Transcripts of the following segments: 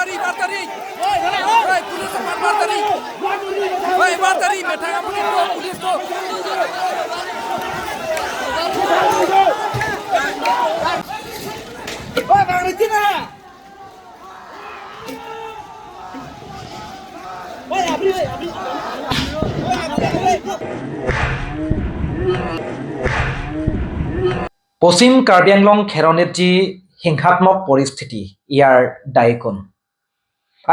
তাৰিখ, 12 তাৰিখ। হয়, পুলিচ 12 তাৰিখ। হয়, 12 তাৰিখ মেথাঙামুৰিত পুলিচটো। পশ্চিম কাৰ্বি আংলং খেৰণিত যি হিংসাত্মক পৰিস্থিতি, ইয়াৰ দায়ী কোন?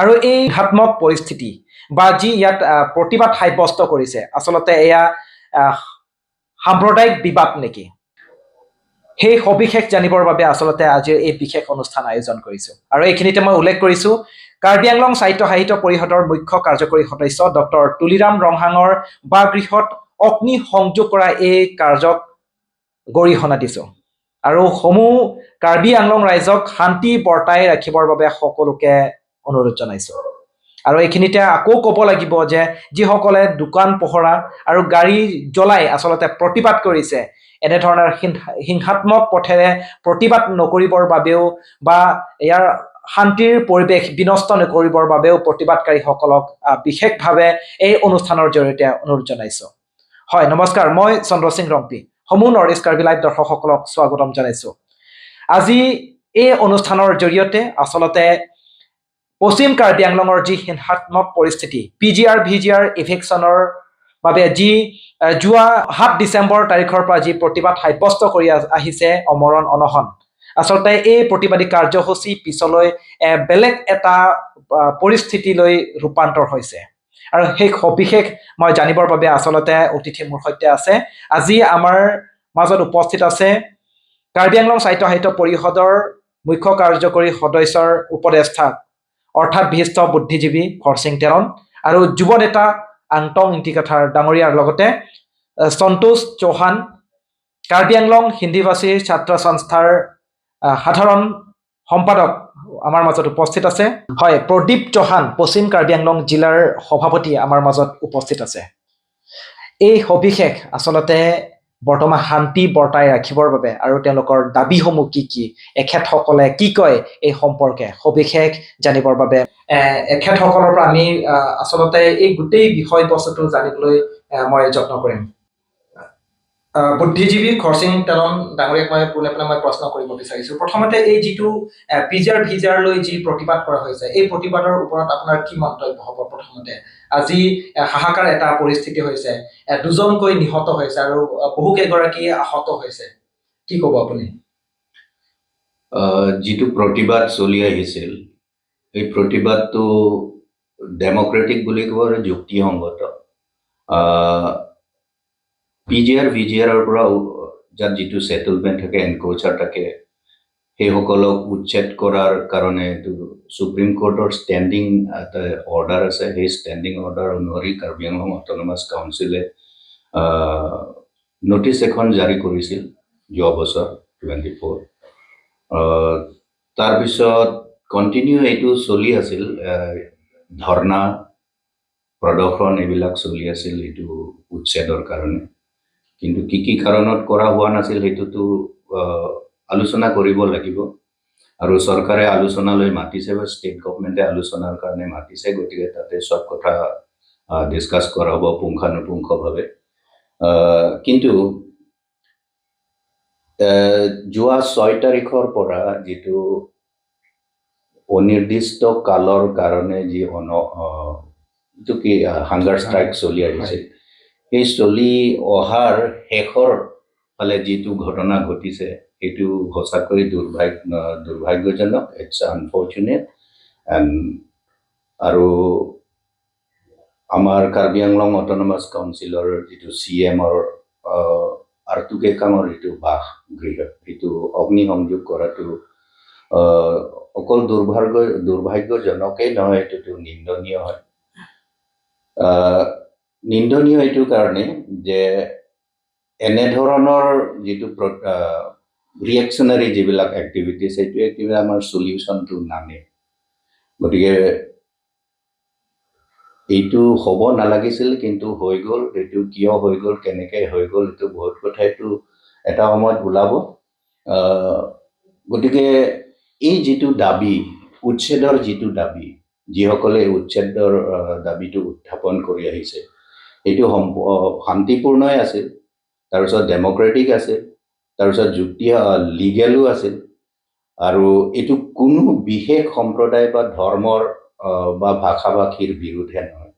আৰু এই হিংসাত্মক পৰিস্থিতি বা যি ইয়াত প্ৰতিবাদ সাব্যস্ত কৰিছে, আচলতে এয়া সাম্প্ৰদায়িক বিবাদ নেকি? সেই সবিশেষ জানিবৰ বাবে আচলতে আজিৰ এই বিশেষ অনুষ্ঠান আয়োজন কৰিছোঁ। আৰু এইখিনিতে মই উল্লেখ কৰিছোঁ, কাৰ্বি আংলং সাহিত্য সাহিত্য পৰিষদৰ মুখ্য কাৰ্যকৰী সদস্য ডক্টৰ তুলিৰাম ৰংহাঙৰ বাসগৃহত অগ্নি সংযোগ কৰা এই কাৰ্যক গৰিহণা দিছোঁ আৰু সমূহ কাৰ্বি আংলং ৰাইজক শান্তি বৰ্তাই ৰাখিবৰ বাবে সকলোকে অনুৰোধ জনাইছোঁ। আৰু এইখিনিতে আকৌ ক'ব লাগিব যে যিসকলে দোকান পহৰা আৰু গাড়ী জ্বলাই আচলতে প্ৰতিবাদ কৰিছে, এনেধৰণৰ হিংসাত্মক পথেৰে প্ৰতিবাদ নকৰিবৰ বাবেও বা ইয়াৰ শান্তিৰ পৰিৱেশ বিনষ্ট নকৰিবৰ বাবেও প্ৰতিবাদকাৰীসকলক বিশেষভাৱে এই অনুষ্ঠানৰ জৰিয়তে অনুৰোধ জনাইছোঁ। হয়, নমস্কাৰ, মই চন্দ্ৰ সিং ৰংপি, সমূহ নৰ্থ ইষ্ট কাৰ্বি লাইভ দৰ্শকসকলক স্বাগতম জনাইছোঁ। আজি এই অনুষ্ঠানৰ জৰিয়তে আচলতে পশ্চিম কাৰ্বি আংলঙৰ যি হিংসাত্মক পৰিস্থিতি, পিজিআৰ ভিজিআৰ ইভিকশ্যনৰ বাবে যি যোৱা 7 ডিচেম্বৰ তাৰিখৰ পৰা যি প্ৰতিবাদ সাব্যস্ত কৰি আহিছে অমৰণ অনশন, আচলতে এই প্ৰতিবাদী কাৰ্যসূচী পিছলৈ বেলেগ এটা পৰিস্থিতিলৈ ৰূপান্তৰ হৈছে। আৰু সেই সবিশেষ মই জানিবৰ বাবে আচলতে অতিথি মোৰ সৈতে আছে। আজি আমাৰ মাজত উপস্থিত আছে কাৰ্বি আংলং সাহিত্য সাহিত্য পৰিষদৰ মুখ্য কাৰ্যকৰী সদস্যৰ উপদেষ্টা অৰ্থাৎ বিশিষ্ট বুদ্ধিজীৱী খৰচিং টেৰন আৰু যুৱ নেতা আংটং ইংতিকাথাৰ ডাঙৰীয়াৰ লগতে সন্তোষ চৌহান, কাৰ্বি আংলং হিন্দীভাষী ছাত্ৰ সংস্থাৰ সাধাৰণ সম্পাদক আমাৰ মাজত উপস্থিত আছে। হয়, প্ৰদীপ চৌহান, পশ্চিম কাৰ্বি আংলং জিলাৰ সভাপতি আমাৰ মাজত উপস্থিত আছে। এই সবিশেষ আচলতে বৰ্তমান শান্তি বৰ্তাই ৰাখিবৰ বাবে আৰু তেওঁলোকৰ দাবীসমূহ কি কি, এখেতসকলে কি কয়, এই সম্পৰ্কে সবিশেষ জানিবৰ বাবে এখেতসকলৰ পৰা আমি আচলতে এই গোটেই বিষয়বস্তুটো জানিবলৈ মই যত্ন কৰিম। বুদ্ধিজীৱী খৰচিং টেলন ডাঙৰীয়াক মই পোনে পোনে মই প্ৰশ্ন কৰিব বিচাৰিছো। প্ৰথমতে এই যিটো পিজিআৰ ভিজিআৰ লৈ যি প্ৰতিবাদ কৰা হৈছে, এই প্ৰতিবাদৰ ওপৰত আপোনাৰ কি মন্তব্য হ'ব? প্ৰথমতে আজি হাহাকাৰ এটা পৰিস্থিতি হৈছে, দুজনকৈ নিহত হৈছে আৰু বহু কেইগৰাকী আহত হৈছে, কি ক'ব আপুনি? যিটো প্ৰতিবাদ চলি আহিছিল, এই প্ৰতিবাদটো ডেম'ক্ৰেটিক বুলি ক'ব আৰু যুক্তিসংগত। পিজিআৰ ভিজিআৰৰ পৰা যাত যিটো ছেটেলমেণ্ট থাকে, এনক্ৰ'চাৰ থাকে, সেইসকলক উচ্ছেদ কৰাৰ কাৰণে এইটো সুপ্ৰিম কোৰ্টৰ ষ্টেণ্ডিং এটা অৰ্ডাৰ আছে। সেই ষ্টেণ্ডিং অৰ্ডাৰ অনুসৰি কাৰ্বি আংলং অট'নমাছ কাউন্সিলে নটিচ এখন জাৰি কৰিছিল যোৱা বছৰ 24। তাৰপিছত কণ্টিনিউ এইটো চলি আছিল, ধৰ্ণা প্ৰদৰ্শন এইবিলাক চলি আছিল এইটো উচ্ছেদৰ কাৰণে। কিন্তু কি কি কাৰণত কৰা হোৱা নাছিল, সেইটোতো আলোচনা কৰিব লাগিব আৰু চৰকাৰে আলোচনালৈ মাতিছে বা ষ্টেট গভমেণ্টে আলোচনাৰ কাৰণে মাতিছে। গতিকে তাতে চব কথা ডিছকাছ কৰা হ'ব পুংখানুপুংখভাৱে। কিন্তু যোৱা 6 তাৰিখৰ পৰা যিটো অনিৰ্দিষ্ট কালৰ কাৰণে যি এইটো কি হাংগাৰ ষ্ট্ৰাইক চলি আহিছিল, সেই চলি অহাৰ শেষৰ ফালে যিটো ঘটনা ঘটিছে, সেইটো সঁচাকৈ দুৰ্ভাগ্যজনক। It's unfortunate and আৰু আমাৰ কাৰ্বি আংলং অট'নমাছ কাউন্সিলৰ যিটো চিএমৰ আৰ্টুকেকাঙৰ যিটো বাসগৃহ, সেইটো অগ্নিসংযোগ কৰাটো অকল দুৰ্ভাগ্যজনকেই নহয়, এইটোতো নিন্দনীয় হয়। নিন্দনীয় এইটো কাৰণে যে এনেধৰণৰ যিটো ৰিয়েকশ্যনাৰী যিবিলাক এক্টিভিটিছ, সেইটো এক্টিভিটি আমাৰ চলিউশ্যনটো নানে। গতিকে এইটো হ'ব নালাগিছিল, কিন্তু হৈ গ'ল। এইটো কিয় হৈ গ'ল, কেনেকৈ হৈ গ'ল, এইটো বহুত কথা এইটো এটা সময়ত ওলাব। গতিকে এই যিটো দাবী উচ্ছেদৰ যিটো দাবী, যিসকলে এই উচ্ছেদৰ দাবীটো উত্থাপন কৰি আহিছে, সেইটো শান্তিপূৰ্ণই আছিল, তাৰপিছত ডেম'ক্ৰেটিক আছিল, তাৰপিছত যুক্তি লিগেলো আছিল আৰু এইটো কোনো বিশেষ সম্প্ৰদায় বা ধৰ্মৰ বা ভাষা ভাষীৰ বিৰুদ্ধে নহয়।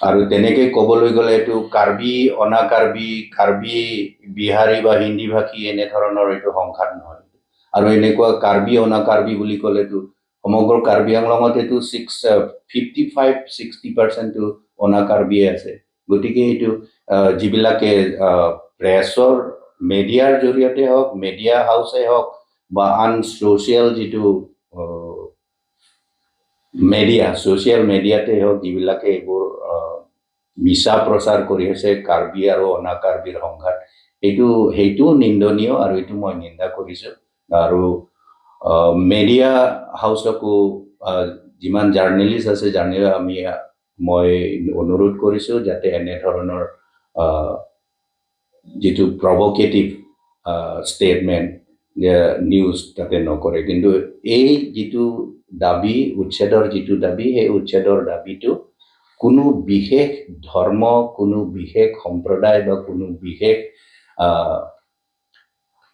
আৰু তেনেকৈ ক'বলৈ গ'লে এইটো কাৰ্বি, অনা কাৰ্বি, কাৰ্বি, বিহাৰী বা হিন্দী ভাষী এনেধৰণৰ এইটো সংঘাত নহয়। আৰু এনেকুৱা কাৰ্বি, অনা কাৰ্বি বুলি ক'লেতো সমগ্ৰ কাৰ্বি আংলঙত এইটো 55-60 পাৰ্চেণ্টটো অনা কাৰ্বিয়ে আছে। গতিকে এইটো যিবিলাকে প্ৰেছৰ মেডিয়াৰ জৰিয়তে হওক, মেডিয়া হাউচে হওক বা আন ছ'চিয়েল যিটো মেডিয়া, ছ'চিয়েল মেডিয়াতে হওক, যিবিলাকে এইবোৰ মিছা প্ৰচাৰ কৰি আছে কাৰ্বি আৰু অনা কাৰ্বিৰ সংঘাত, সেইটোও নিন্দনীয় আৰু এইটো মই নিন্দা কৰিছোঁ। আৰু মেডিয়া হাউচকো, যিমান জাৰ্নেলিষ্ট আছে, জাৰ্নেল মই অনুৰোধ কৰিছোঁ যাতে এনেধৰণৰ যিটো প্ৰভকেটিভ ষ্টেটমেণ্ট, নিউজ তাতে নকৰে। কিন্তু এই যিটো দাবী, উচ্ছেদৰ যিটো দাবী, সেই উচ্ছেদৰ দাবীটো কোনো বিশেষ ধৰ্ম, কোনো বিশেষ সম্প্ৰদায় বা কোনো বিশেষ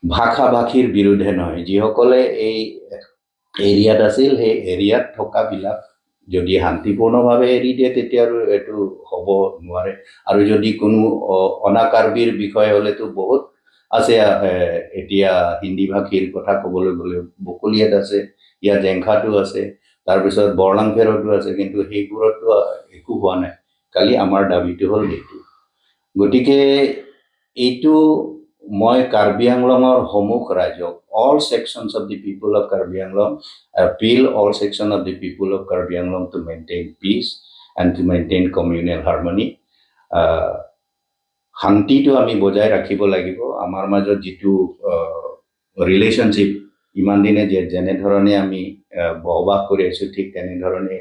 ভাষা ভাষীৰ বিৰুদ্ধে নহয়। যিসকলে এই এৰিয়াত আছিল, সেই এৰিয়াত থকাবিলাক যদি শান্তিপূৰ্ণভাৱে এৰি দিয়ে, তেতিয়া আৰু এইটো হ'ব নোৱাৰে। আৰু যদি কোনো অনা কাৰ্বিৰ বিষয় হ'লেতো বহুত আছে। এতিয়া হিন্দী ভাষীৰ কথা ক'বলৈ গ'লে বকলীয়াত আছে, ইয়াত জেংখাটো আছে, তাৰপিছত বৰলাংফেৰতো আছে, কিন্তু সেইবোৰতো একো হোৱা নাই। কালি আমাৰ দাবীটো হ'ল সেইটো। গতিকে এইটো মই কাৰ্বি আংলঙৰ সমূহ ৰাইজক, all sections of the people of Karbi Anglong, appeal all section of the people of Karbi Anglong to maintain peace and to maintain communal harmony. শান্তিটো আমি বজাই ৰাখিব লাগিব। আমাৰ মাজত যিটো ৰিলেশ্যনশ্বিপ ইমান দিনে যে যেনেধৰণে আমি বসবাস কৰি আহিছোঁ, ঠিক তেনেধৰণে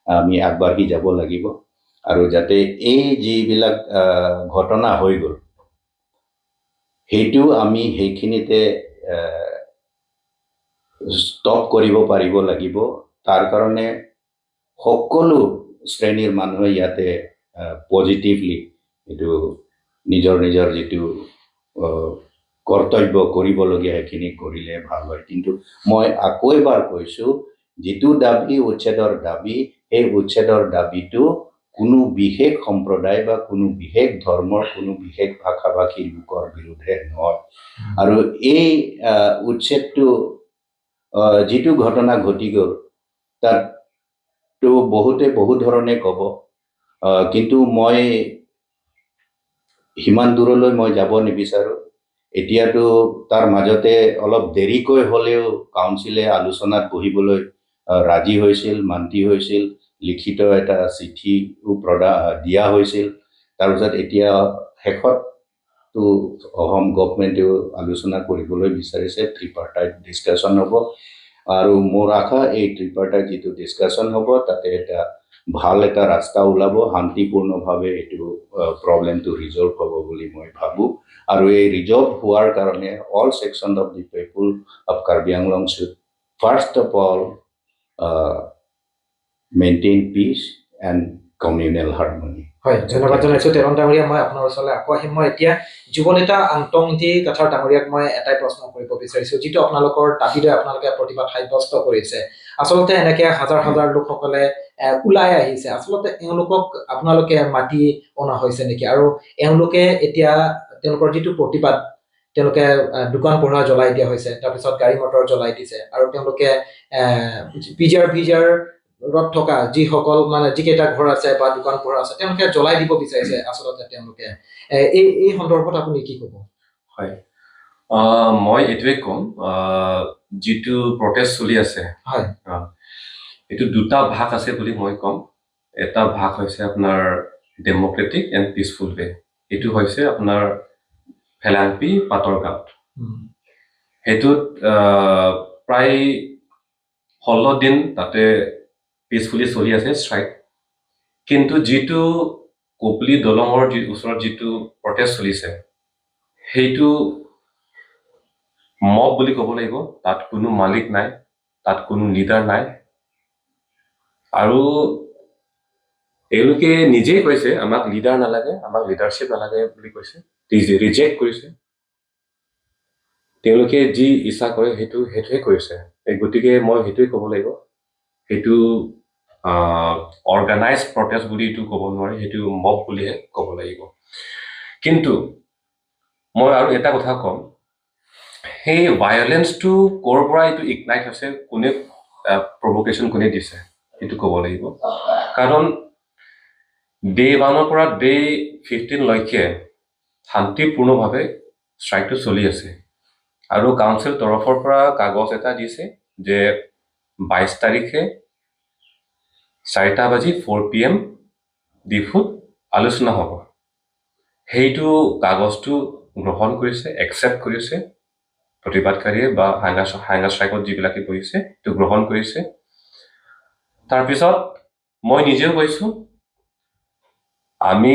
আমি আগবাঢ়ি যাব লাগিব। আৰু যাতে এই যিবিলাক ঘটনা হৈ গ'ল, সেইটো আমি সেইখিনিতে ষ্টপ কৰিব পাৰিব লাগিব। তাৰ কাৰণে সকলো শ্ৰেণীৰ মানুহে ইয়াতে পজিটিভলি এইটো নিজৰ নিজৰ যিটো কৰ্তব্য কৰিবলগীয়া, সেইখিনি কৰিলে ভাল হয়। কিন্তু মই আকৌ এবাৰ কৈছোঁ, যিটো দাবী, উচ্ছেদৰ দাবী, সেই উচ্ছেদৰ দাবীটো কোনো বিশেষ সম্প্ৰদায় বা কোনো বিশেষ ধৰ্মৰ, কোনো বিশেষ ভাষা ভাষী লোকৰ বিৰুদ্ধে নহয়। আৰু এই উচ্ছেদটো যিটো ঘটনা ঘটি গ'ল, তাততো বহুতে বহু ধৰণে ক'ব, কিন্তু মই সিমান দূৰলৈ মই যাব নিবিচাৰোঁ। এতিয়াতো তাৰ মাজতে অলপ দেৰিকৈ হ'লেও কাউন্সিলে আলোচনাত বহিবলৈ ৰাজি হৈছিল, মান্তি হৈছিল, লিখিত এটা চিঠিও দিয়া হৈছিল। তাৰপিছত এতিয়া শেষততো অসম গভমেণ্টেও আলোচনা কৰিবলৈ বিচাৰিছে, ট্ৰিপাৰ্টাইট ডিছকাশ্যন হ'ব। আৰু মোৰ আশা, এই ট্ৰিপাৰ্টাইট যিটো ডিছকাশ্যন হ'ব, তাতে এটা ভাল এটা ৰাস্তা ওলাব, শান্তিপূৰ্ণভাৱে এইটো প্ৰব্লেমটো ৰিজল্ভ হ'ব বুলি মই ভাবোঁ। আৰু এই ৰিজল্ভ হোৱাৰ কাৰণে all section of the people of Karbi Anglong should first of all maintain peace and communal harmony. হয়, ধন্যবাদ জনাইছো তেৰণ ডাঙৰীয়া। মই আপোনাৰ ওচৰলৈ আকৌ আহিম। মই এতিয়া যুৱ নেতা আংটংটি কাথাৰ ডাঙৰীয়াক মই এটাই প্ৰশ্ন কৰিব বিচাৰিছো, যিটো আপোনালোকৰ দাবী লৈ আপোনালোকে প্ৰতিবাদ সাব্যস্ত কৰিছে, আচলতে এনেকে হাজাৰ হাজাৰ লোকসকলে ওলাই আহিছে, আচলতে এওঁলোকক আপোনালোকে মাতি অনা হৈছে নেকি? আৰু এওঁলোকে এতিয়া তেওঁলোকৰ যিটো প্ৰতিবাদ, তেওঁলোকে দোকান পোহাৰ জ্বলাই দিয়া হৈছে, তাৰপিছত গাড়ী মটৰ জ্বলাই দিছে আৰু তেওঁলোকে পিজিআৰ ভিজিআৰত থকা যিসকল মানে যিকেইটা ঘৰ আছে বা দোকান পোহাৰ আছে, তেওঁলোকে জ্বলাই দিব বিচাৰিছে। আচলতে তেওঁলোকে এই সন্দৰ্ভত আপুনি কি ক'ব? হয়, মই এইটোৱে ক'ম, যিটো প্ৰটেষ্ট চলি আছে, এইটো দুটা ভাগ আছে বুলি মই ক'ম। এটা ভাগ হৈছে আপোনাৰ ডেম'ক্ৰেটিক এণ্ড পিচফুল ৱে, এইটো হৈছে আপোনাৰ ভেলাংপি পাটৰ গাঁৱত। সেইটোত প্ৰায় 16 দিন তাতে পিচফুলি চলি আছে ষ্ট্ৰাইক। কিন্তু যিটো কপিলী দলঙৰ যি ওচৰত যিটো প্ৰটেষ্ট চলিছে, সেইটো মব বুলি ক'ব লাগিব। তাত কোনো মালিক নাই, তাত তাত কোনো লিডাৰ নাই। আৰু এওঁলোকে নিজেই কৈছে, আমাক লিডাৰ নালাগে, আমাক লিডাৰশ্বিপ নালাগে বুলি কৈছে, ৰিজেক্ট কৰিছে। তেওঁলোকে যি ইচ্ছা কৰে সেইটোহে কৰিছে। এই গতিকে মই সেইটোৱে ক'ব লাগিব, সেইটো অৰ্গেনাইজ প্ৰটেষ্ট বুলি এইটো ক'ব নোৱাৰি, সেইটো মব বুলিহে ক'ব লাগিব। কিন্তু মই আৰু এটা কথা ক'ম, সেই ভায়লেঞ্চটো ক'ৰ পৰা এইটো ইগনাইট হৈছে, কোনে প্ৰভ'কেশ্যন কোনে দিছে, সেইটো ক'ব লাগিব। কাৰণ ডে 1ৰ পৰা ডে 15লৈকে শান্তিপূৰ্ণভাৱে ষ্ট্ৰাইকটো চলি আছে আৰু কাউন্সিল তৰফৰ পৰা কাগজ এটা দিছে যে 22 তাৰিখে 4টা বাজি 4 PM ডিফুত আলোচনা হ'ব। সেইটো কাগজটো গ্ৰহণ কৰিছে, একচেপ্ট কৰিছে প্ৰতিবাদকাৰীয়ে বা হাংগাৰ ষ্ট্ৰাইকত যিবিলাকে বহিছে, সেইটো গ্ৰহণ কৰিছে। তাৰপিছত মই নিজেও কৈছোঁ, আমি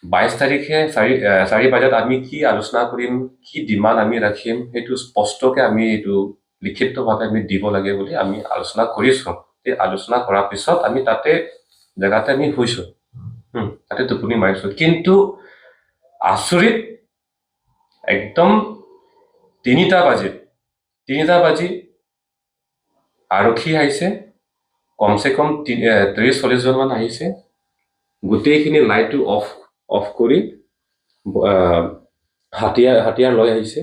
22 তাৰিখে 4 বজাত আমি কি আলোচনা কৰিম, কি ডিমাণ্ড আমি ৰাখিম, সেইটো স্পষ্টকৈ আমি এইটো লিখিতভাৱে আমি দিব লাগে বুলি আমি আলোচনা কৰিছোঁ। এই আলোচনা কৰাৰ পিছত আমি তাতে জেগাতে আমি শুইছোঁ, তাতে টোপনি মাৰিছোঁ। কিন্তু আচৰিত, একদম 3টা বাজি আৰক্ষী আহিছে, কমচে কম 30-40জনমান আহিছে। গোটেইখিনি লাইটটো অফ অফ কৰি হাতিয়াৰ হাতিয়াৰ লৈ আহিছে।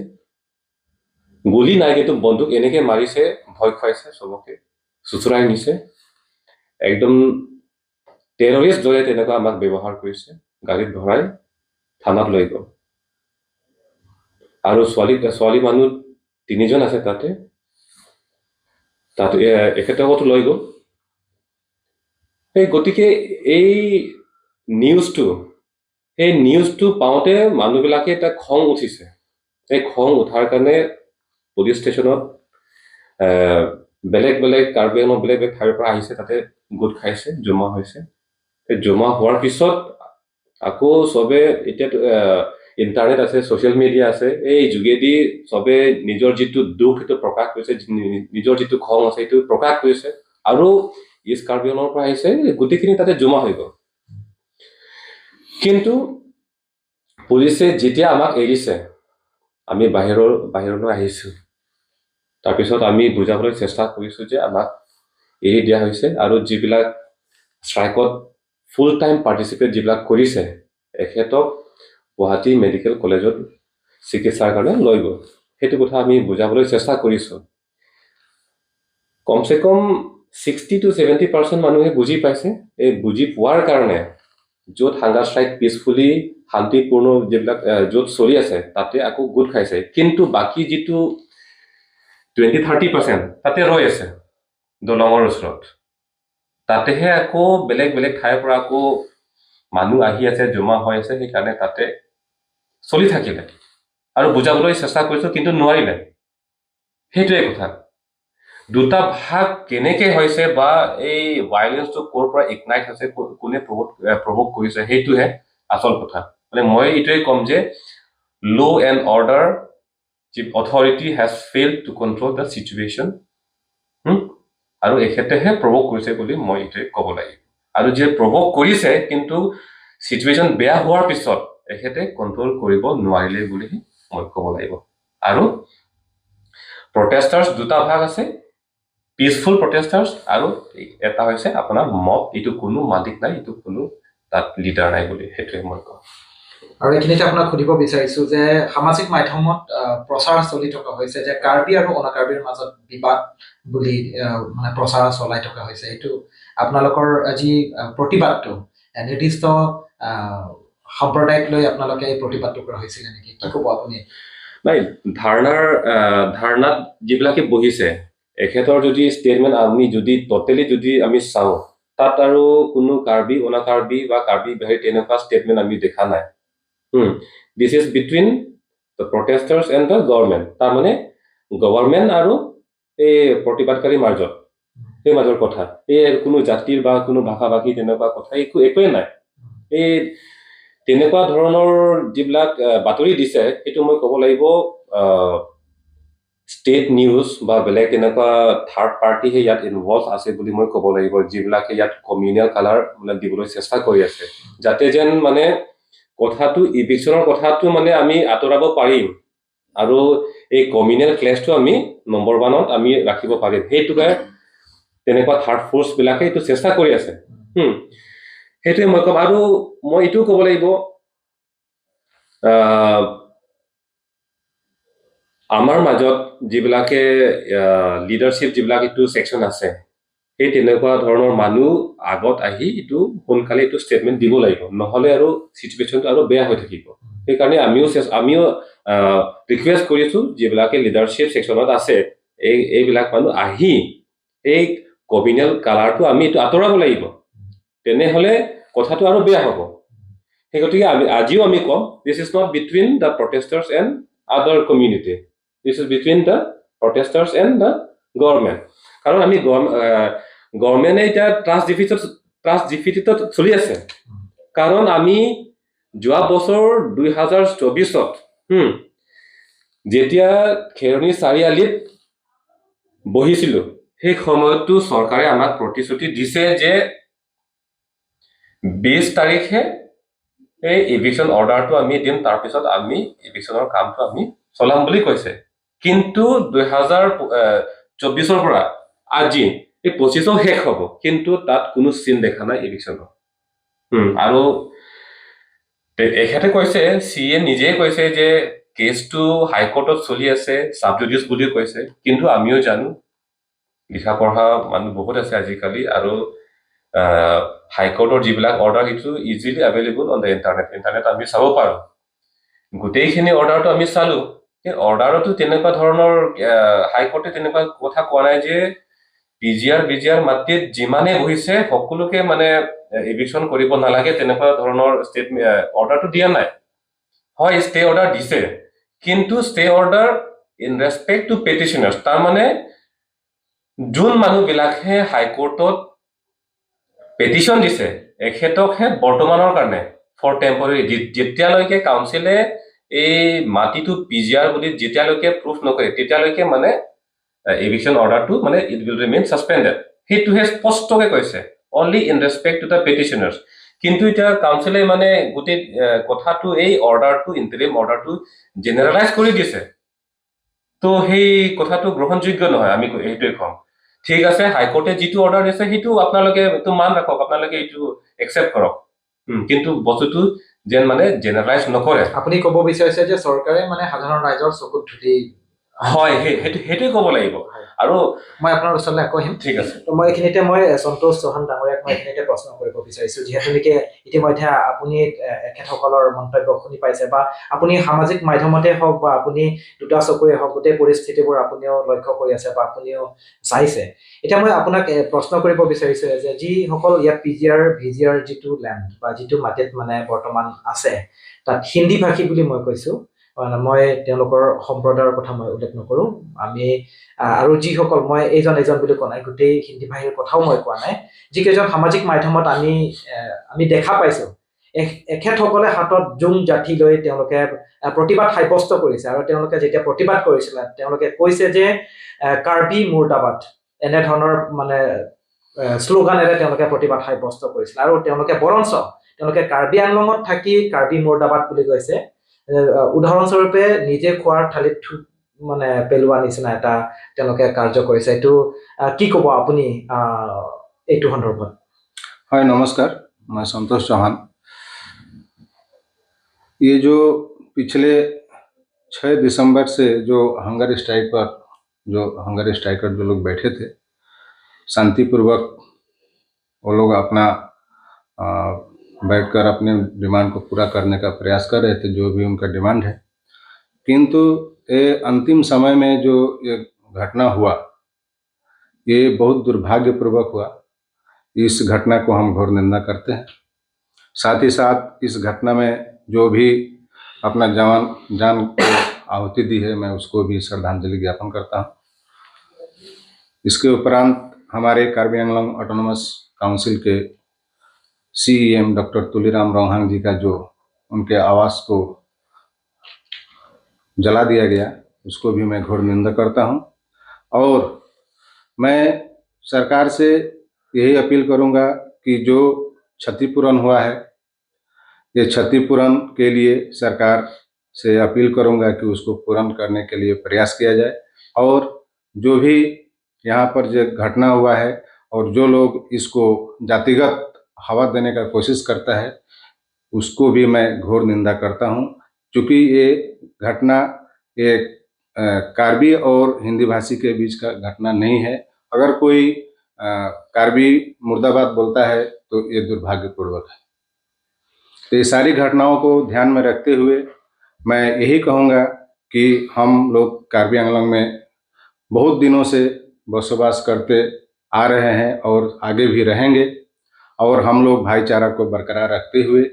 গুলি নাই, কিন্তু বন্দুক এনেকে মাৰিছে, ভয় খুৱাইছে, চবকে চোঁচৰাই নিছে। একদম টেৰৰিষ্ট দৰে তেনেকুৱা আমাক ব্যৱহাৰ কৰিছে। গাড়ীত ভৰাই থানাত লৈ গ'ল। আৰু ছোৱালী ছোৱালী মানুহ তিনিজন আছে তাতে, তাত এখেতকো লৈ গ'ল। সেই গতিকে এই নিউজটো পাওঁতে মানুহবিলাকে এটা খং উঠিছে। এই খং উঠাৰ কাৰণে পুলিচ ষ্টেচনত বেলেগ বেলেগ কাৰ্বি আংলং বেলেগ বেলেগ ঠাইৰ পৰা আহিছে, তাতে গোট খাইছে, জমা হৈছে। সেই জমা হোৱাৰ পিছত আকৌ চবে এতিয়াতো ইণ্টাৰনেট আছে, ছ'চিয়েল মিডিয়া আছে, এই যোগেদি চবে নিজৰ যিটো দুখ সেইটো প্ৰকাশ কৰিছে, নিজৰ যিটো খং আছে সেইটো প্ৰকাশ কৰিছে। আৰু ইষ্ট কাৰ্বি আংলঙৰ পৰা আহিছে, গোটেইখিনি তাতে জমা হৈ গ'ল। কিন্তু পুলিচে যেতিয়া আমাক এৰিছে, আমি বাহিৰলৈ আহিছোঁ। তাৰপিছত আমি বুজাবলৈ চেষ্টা কৰিছোঁ যে আমাক এৰি দিয়া হৈছে আৰু যিবিলাক ষ্ট্ৰাইকত ফুল টাইম পাৰ্টিচিপেট যিবিলাক কৰিছে, এখেতক গুৱাহাটী মেডিকেল কলেজত চিকিৎসাৰ কাৰণে লৈ গ'ল। সেইটো কথা আমি বুজাবলৈ চেষ্টা কৰিছোঁ। কমচে কম 60 টু 70% মানুহে বুজি পাইছে। এই বুজি পোৱাৰ কাৰণে য'ত হাংগাৰ ষ্ট্ৰাইক পিচফুলি শান্তিপূৰ্ণ যিবিলাক য'ত চলি আছে, তাতে আকৌ গোট খাইছে। কিন্তু বাকী যিটো 20-30% তাতে ৰৈ আছে দলঙৰ ওচৰত, তাতেহে আকৌ বেলেগ বেলেগ ঠাইৰ পৰা আকৌ মানুহ আহি আছে, জমা হৈ আছে। সেইকাৰণে তাতে চলি থাকিলে আৰু বুজাবলৈ চেষ্টা কৰিছোঁ, কিন্তু নোৱাৰিলে। সেইটোৱে কথা। দুটা ভাগ কেনেকে হৈছে বা এই ভাইলেঞ্চটো ক'ৰ পৰা ইগনাইট হৈছে, কোনে প্ৰভোক কৰিছে, সেইটোহে আচল কথা। মানে মই এইটোৱে ক'ম যে law and order authority has failed to control the situation আৰু এখেতেহে প্ৰভোক কৰিছে বুলি মই এইটোৱে ক'ব লাগিব। আৰু যিয়ে প্ৰভোক কৰিছে, কিন্তু চিটুৱেশ্যন বেয়া হোৱাৰ পিছত এখেতে কণ্ট্ৰল কৰিব নোৱাৰিলে বুলি মই ক'ব লাগিব। আৰু প্ৰটেষ্টাৰ্ছ দুটা ভাগ আছে, পিচফুল প্ৰটেষ্টাৰ্ছ আৰু এটা হৈছে আপোনাৰ মব। এইটো কোনো মালিক নাই, এইটো কোনো তাত লিডাৰ নাই বুলি সেইটোৱে মই কওঁ। আৰু এইখিনিতে আপোনাক সুধিব বিচাৰিছো যে সামাজিক মাধ্যমত প্ৰচাৰ চলি থকা হৈছে যে কাৰ্বি আৰু অনাকাৰ্বিৰ মাজত বিবাদ বুলি মানে প্ৰচাৰ চলাই থকা হৈছে। এইটো আপোনালোকৰ যি প্ৰতিবাদটো নিৰ্দিষ্ট সম্প্ৰদায়ক লৈ আপোনালোকে এই প্ৰতিবাদটো কৰা হৈছিলে নেকি? কি ক'ব আপুনি? নাই, ধাৰণাত যিবিলাকে বহিছে, এখেতৰ যদি ষ্টেটমেণ্ট আমি যদি ট'টেলি যদি আমি চাওঁ, তাত আৰু কোনো কাৰ্বি অনা কাৰ্বি বা কাৰ্বি বিহাৰী তেনেকুৱা ষ্টেটমেণ্ট আমি দেখা নাই। This is between the protesters and the government। তাৰমানে গভৰ্ণমেণ্ট আৰু এই প্ৰতিবাদকাৰীৰ মাজত, সেই মাজৰ কথা। এই কোনো জাতিৰ বা কোনো ভাষা ভাষী তেনেকুৱা কথা একোৱেই নাই। এই তেনেকুৱা ধৰণৰ যিবিলাক বাতৰি দিছে, সেইটো মই ক'ব লাগিব। ষ্টেট নিউজ বা বেলেগ এনেকুৱা থাৰ্ড পাৰ্টিহে ইয়াত ইনভলভ আছে বুলি মই ক'ব লাগিব, যিবিলাকে ইয়াত কমিউনেল কালাৰ মানে দিবলৈ চেষ্টা কৰি আছে, যাতে যেন মানে কথাটো, ইভিকশ্যনৰ কথাটো মানে আমি আঁতৰাব পাৰিম আৰু এই কমিউনেল ক্লেছটো আমি নম্বৰ ওৱানত আমি ৰাখিব পাৰিম। সেইটোকে তেনেকুৱা থাৰ্ড ফ'ৰ্চবিলাকে এইটো চেষ্টা কৰি আছে। সেইটোৱে মই ক'ম। আৰু মই এইটোও ক'ব লাগিব, আমাৰ মাজত যিবিলাকে লিডাৰশ্বিপ, যিবিলাক এইটো ছেকশ্যন আছে, সেই তেনেকুৱা ধৰণৰ মানুহ আগত আহি এইটো সোনকালে এইটো ষ্টেটমেণ্ট দিব লাগিব, নহ'লে আৰু চিটুৱেশ্যনটো আৰু বেয়া হৈ থাকিব। সেইকাৰণে আমিও ৰিকুৱেষ্ট কৰিছোঁ, যিবিলাকে লিডাৰশ্বিপ ছেকশ্যনত আছে, এইবিলাক মানুহ আহি এই কমিউনেল কালাৰটো আমি এইটো আঁতৰাব লাগিব, তেনেহ'লে কথাটো আৰু বেয়া হ'ব। সেই গতিকে আমি আজিও আমি ক'ম, this is not between the protesters and other community, this is between the protesters and the government. কাৰণ আমি গভৰ্ণমেণ্টে এতিয়া ট্ৰাষ্ট ডিফিচিটত চলি আছে। কাৰণ আমি যোৱা বছৰ 2024ত যেতিয়া খেৰণি চাৰিআলিত বহিছিলোঁ, সেই সময়তো চৰকাৰে আমাক প্ৰতিশ্ৰুতি দিছে যে 20 তাৰিখে এই ইভিকশ্যন অৰ্ডাৰটো আমি দিম, তাৰপিছত আমি ইভিকশ্যনৰ কামটো আমি চলাম বুলি কৈছে। কিন্তু 2024ৰ পৰা আজি এই 25ও শেষ হ'ব, কিন্তু তাত কোনো চিন দেখা নাই ইভিকশ্যনৰ। আৰু এখেতে কৈছে, চি এ নিজে কৈছে যে কেছটো হাইকোৰ্টত চলি আছে, চাব জুডিচ বুলি কৈছে। কিন্তু আমিও জানো, লিখা পঢ়া মানুহ বহুত আছে আজিকালি, আৰু হাইকোৰ্টৰ যিবিলাক অৰ্ডাৰ, সেইটো easily available on the internet. Internet আমি চাব পাৰোঁ। গোটেইখিনি অৰ্ডাৰটো আমি চালোঁ, সেই অৰ্ডাৰতো তেনেকুৱা ধৰণৰ হাইকোৰ্টে তেনেকুৱা কথা কোৱা নাই যে পিজিআৰ বিজিআৰ মাটিত যিমানে বহিছে সকলোকে মানে ইভিকশ্যন কৰিব নালাগে, তেনেকুৱা ধৰণৰ ষ্টেট অৰ্ডাৰটো দিয়া নাই। হয়, ষ্টে অৰ্ডাৰ দিছে, কিন্তু stay order in respect to petitioners, তাৰমানে যোন মানুহবিলাকহে হাইকোৰ্টত পেটিশ্যন দিছে, এখেতকহে বৰ্তমানৰ কাৰণে ফৰ টেম্পৰেৰী, যেতিয়ালৈকে কাউন্সিলে এই মাটিটো পিজিআৰ বুলি যেতিয়ালৈকে প্ৰুফ নকৰে, তেতিয়ালৈকে মানে এভিকশ্যন অৰ্ডাৰটো মানে it will remain suspended. সেইটোহে স্পষ্টকে কৈছে, only in respect to the petitioners. কিন্তু এতিয়া কাউন্সিলে মানে গোটেই কথাটো, এই অৰ্ডাৰটো, ইণ্টাৰিম অৰ্ডাৰটো জেনেৰেলাইজ কৰি দিছে। তো সেই কথাটো গ্ৰহণযোগ্য নহয়, আমি সেইটোৱে ক'ম। ঠিক আছে, হাইকোৰ্টে যিটো অৰ্ডাৰ দিছে সেইটো আপোনালোকে এইটো মান ৰাখক, আপোনালোকে এইটো একচেপ্ট কৰক, কিন্তু বস্তুটো যেন মানে জেনেৰেলাইজ নকৰে। আপুনি ক'ব বিচাৰিছে যে চৰকাৰে মানে সাধাৰণ ৰাইজৰ চকুত ধূলি হয়, সেইটোৱে ক'ব লাগিব। আৰু মই আপোনাৰ ওচৰলৈ আকৌ আহিম। ঠিক আছে। তো মই এইখিনিতে মই সন্তোষ চৌহান ডাঙৰীয়াক মই এইখিনিতে প্ৰশ্ন কৰিব বিচাৰিছো, যিহেতু নেকি ইতিমধ্যে আপুনি এখেতসকলৰ মন্তব্য শুনি পাইছে, বা আপুনি সামাজিক মাধ্যমতে হওক বা আপুনি দুটা চকুৰে হওক, গোটেই পৰিস্থিতিবোৰ আপুনিও লক্ষ্য কৰি আছে বা আপুনিও চাইছে। এতিয়া মই আপোনাক প্ৰশ্ন কৰিব বিচাৰিছো যে যিসকল ইয়াত পিজিআৰ ভিজিআৰ যিটো লেণ্ড বা যিটো মাটিত মানে বৰ্তমান আছে, তাত হিন্দী ভাষী বুলি মই কৈছো, মানে মই তেওঁলোকৰ সম্প্ৰদায়ৰ কথা মই উল্লেখ নকৰোঁ। আমি আৰু যিসকল, মই এইজন এইজন বুলি কোৱা নাই, গোটেই হিন্দী ভাষীৰ কথাও মই কোৱা নাই, যিকেইজন সামাজিক মাধ্যমত আমি দেখা পাইছোঁ, এখেতসকলে হাতত জোং জাঠি লৈ তেওঁলোকে প্ৰতিবাদ সাব্যস্ত কৰিছে। আৰু তেওঁলোকে যেতিয়া প্ৰতিবাদ কৰিছিলে, তেওঁলোকে কৈছে যে কাৰ্বি মুৰ্দাবাদ, এনেধৰণৰ মানে শ্লোগানেৰে তেওঁলোকে প্ৰতিবাদ সাব্যস্ত কৰিছিলে। আৰু তেওঁলোকে বৰঞ্চ তেওঁলোকে কাৰ্বি আংলঙত থাকি কাৰ্বি মুৰ্দাবাদ বুলি কৈছে। উদাহৰণস্বৰূপে নিজে খোৱাৰ থালিত থু মানে পেলোৱা নিচিনা এটা তেওঁলোকে কাৰ্য কৰিছে। এইটো কি ক'ব আপুনি এইটো সন্দৰ্ভত? হয়, नमस्कार, मैं संतोष चौहान। ये जो पिछले 6 दिसंबर से जो हंगर स्ट्राइक पर, जो हंगर स्ट्राइकर जो लोग बैठे थे, शांतिपूर्वक वो लोग अपना बैठकर अपने डिमांड को पूरा करने का प्रयास कर रहे थे, जो भी उनका डिमांड है। किंतु ये अंतिम समय में जो ये घटना हुआ, ये बहुत दुर्भाग्यपूर्वक हुआ। इस घटना को हम घोर निंदा करते हैं। साथ ही साथ इस घटना में जो भी अपना जवान जान को आहुति दी है, मैं उसको भी श्रद्धांजलि ज्ञापन करता हूँ। इसके उपरांत हमारे कार्बी आंगलोंग ऑटोनोमस काउंसिल के सीईएम डॉक्टर तुलीराम रोहांग जी का जो उनके आवास को जला दिया गया। उसको भी मैं घोर निंदा करता हूँ। और मैं सरकार से यही अपील करूँगा कि जो क्षतिपूरण हुआ है, ये क्षतिपूरण के लिए सरकार से अपील करूँगा कि उसको पूर्ण करने के लिए प्रयास किया जाए। और जो भी यहाँ पर जो घटना हुआ है और जो लोग इसको जातिगत हवा देने का कोशिश करता है, उसको भी मैं घोर निंदा करता हूँ। क्योंकि ये घटना एक कार्बी और हिंदी भाषी के बीच का घटना नहीं है। अगर कोई कार्बी मुर्दाबाद बोलता है तो ये दुर्भाग्यपूर्वक है। तो ये सारी घटनाओं को ध्यान में रखते हुए मैं यही कहूँगा कि हम लोग कार्बी आंगलोंग में बहुत दिनों से बसोबास करते आ रहे हैं और आगे भी रहेंगे। और हम लोग भाईचारा को बरकरार रखते हुए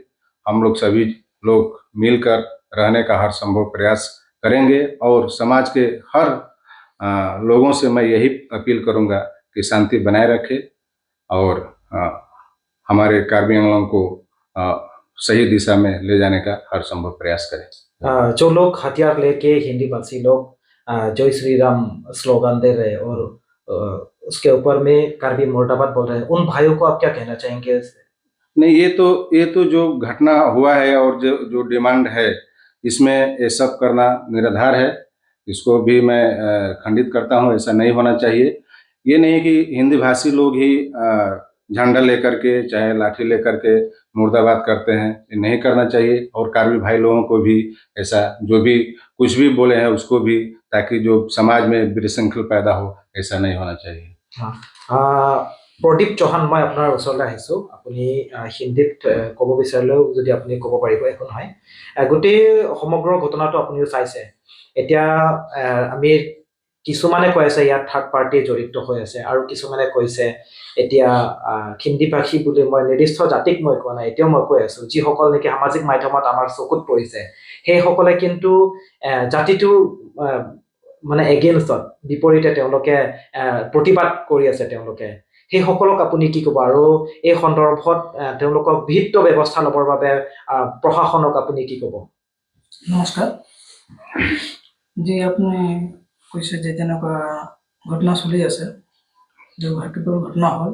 हम लोग सभी लोग मिलकर रहने का हर संभव प्रयास करेंगे। और समाज के हर लोगों से मैं यही अपील करूंगा कि शांति बनाए रखे और हमारे कार्बी आंगलोंग को सही दिशा में ले जाने का हर संभव प्रयास करें। जो लोग हथियार लेके हिंदी भाषी लोग जय श्री राम स्लोगन दे रहे और उसके ऊपर में कार्बी मुर्दाबाद बोल रहे हैं, उन भाइयों को आप क्या कहना चाहेंगे? नहीं, ये तो जो घटना हुआ है और जो जो डिमांड है, इसमें ये सब करना निराधार है। इसको भी मैं खंडित करता हूँ, ऐसा नहीं होना चाहिए। ये नहीं कि हिंदी भाषी लोग ही झंडा लेकर के चाहे लाठी लेकर के मुर्दाबाद करते हैं, ये नहीं करना चाहिए। और कार्बी भाई लोगों को भी ऐसा जो भी कुछ भी बोले हैं उसको भी, ताकि जो समाज में विशृंखल पैदा हो, ऐसा नहीं होना चाहिए। আহ, প্ৰদীপ চৌহান, মই আপোনাৰ ওচৰলৈ আহিছোঁ। আপুনি হিন্দীত ক'ব বিচাৰিলেও যদি আপুনি ক'ব পাৰিব, একো নহয়। গোটেই সমগ্ৰ ঘটনাটো আপুনিও চাইছে। এতিয়া আমি কিছুমানে কৈ আছে ইয়াত থাৰ্ড পাৰ্টি জড়িত হৈ আছে আৰু কিছুমানে কৈছে এতিয়া হিন্দী ভাষী বুলি মই নিৰ্দিষ্ট জাতিক মই কোৱা নাই, এতিয়াও মই কৈ আছোঁ যিসকল নেকি সামাজিক মাধ্যমত আমাৰ চকুত পৰিছে, সেইসকলে কিন্তু জাতিটোৰ মানে এগেইনষ্টত, বিপৰীতে তেওঁলোকে প্ৰতিবাদ কৰি আছে তেওঁলোকে। সেইসকলক আপুনি কি ক'ব আৰু এই সন্দৰ্ভত তেওঁলোকক বিহিত ব্যৱস্থা ল'বৰ বাবে প্ৰশাসনক আপুনি কি ক'ব? নমস্কাৰ। যি আপুনি কৈছে যে তেনেকুৱা ঘটনা চলি আছে, দুৰ্ভাগ্যপূৰ্ণ ঘটনা হ'ল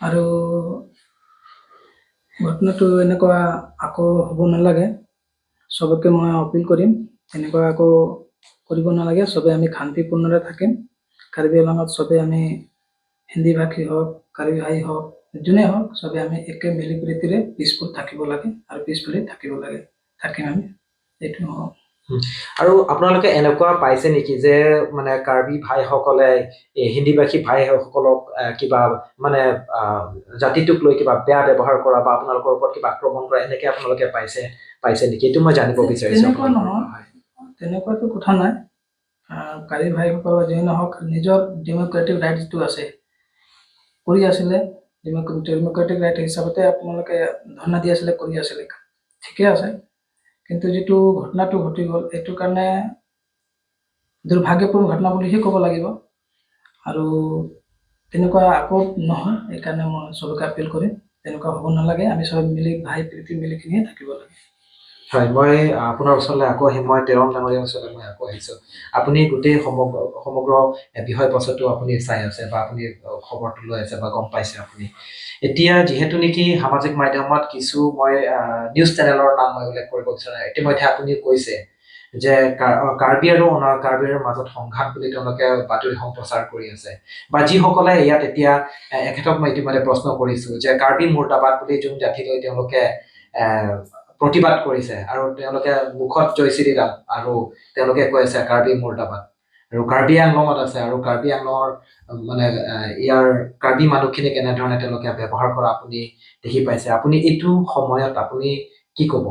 আৰু ঘটনাটো এনেকুৱা আকৌ হ'ব নালাগে। চবকে মই অপিল কৰিম, তেনেকুৱা আকৌ কৰিব নালাগে। চবে আমি শান্তিপূৰ্ণৰে থাকিম কাৰ্বি আংলঙত। চবে আমি হিন্দী ভাষী হওক, কাৰ্বি ভাই হওক, যোনে হওক, চবে আমি একে মিলি প্ৰীতিৰে পিচফুল থাকিব লাগে আৰু পিচফুলি থাকিব লাগে, থাকিম আমি। এইটো আৰু আপোনালোকে এনেকুৱা পাইছে নেকি যে মানে কাৰ্বি ভাইসকলে এই হিন্দীভাষী ভাইসকলক কিবা মানে জাতিটোক লৈ কিবা বেয়া ব্যৱহাৰ কৰা বা আপোনালোকৰ ওপৰত কিবা আক্ৰমণ কৰা, এনেকে আপোনালোকে পাইছে নেকি? এইটো মই জানিব বিচাৰিছোঁ তেনেকুৱা আপোনালোকৰ। নহয়। তেনেকুৱাতো কথা নাই। কাৰ্বি ভাইসকল বা যিয়ে নহওক, নিজৰ ডেম'ক্ৰেটিক ৰাইট যিটো আছে কৰি আছিলে, ডেম'ক্ৰেটিক ৰাইট হিচাপতে আপোনালোকে ধৰ্ণা দি আছিলে, কৰি আছিলে, ঠিকে আছে। কিন্তু যিটো ঘটনাটো ঘটি গ'ল, এইটো কাৰণে দুৰ্ভাগ্যপূৰ্ণ ঘটনা বুলিহে ক'ব লাগিব। আৰু তেনেকুৱা আকৌ নহয়, এইকাৰণে মই চবকে আপিল কৰিম, তেনেকুৱা হ'ব নালাগে। আমি চব মিলি ভাই প্ৰীতি মিলি কিনিহে থাকিব লাগে। হয়, মই আপোনাৰ ওচৰলৈ আকৌ আহিম। মই তেৰং ডাঙৰীয়াৰ ওচৰলৈ মই আকৌ আহিছোঁ। আপুনি গোটেই সমগ্ৰ বিষয়বস্তুটো আপুনি চাই আছে বা আপুনি খবৰটো লৈ আছে বা গম পাইছে আপুনি। এতিয়া যিহেতু নেকি সামাজিক মাধ্যমত কিছু মই নিউজ চেনেলৰ নাম মই উল্লেখ কৰিব বিচৰা নাই, ইতিমধ্যে আপুনি কৈছে যে কাৰ্বি আৰু অনা কাৰ্বিৰ মাজত সংঘাত বুলি তেওঁলোকে বাতৰি সম্প্ৰচাৰ কৰি আছে বা যিসকলে ইয়াত এতিয়া এখেতক মই ইতিমধ্যে প্ৰশ্ন কৰিছোঁ যে কাৰ্বি মুৰ্দাবাদ বুলি যোন জাতিলৈ তেওঁলোকে প্ৰতিবাদ কৰিছে আৰু তেওঁলোকে মুখত জয় শ্ৰীৰাম আৰু তেওঁলোকে কৈ আছে কাৰ্বি মুৰ্দাবাদ আৰু কাৰ্বি আংলঙত আছে আৰু কাৰ্বি আংলঙৰ মানে ইয়াৰ কাৰ্বি মানুহখিনিক এনেধৰণে তেওঁলোকে ব্যৱহাৰ কৰা আপুনি দেখি পাইছে। আপুনি এইটো সময়ত আপুনি কি ক'ব?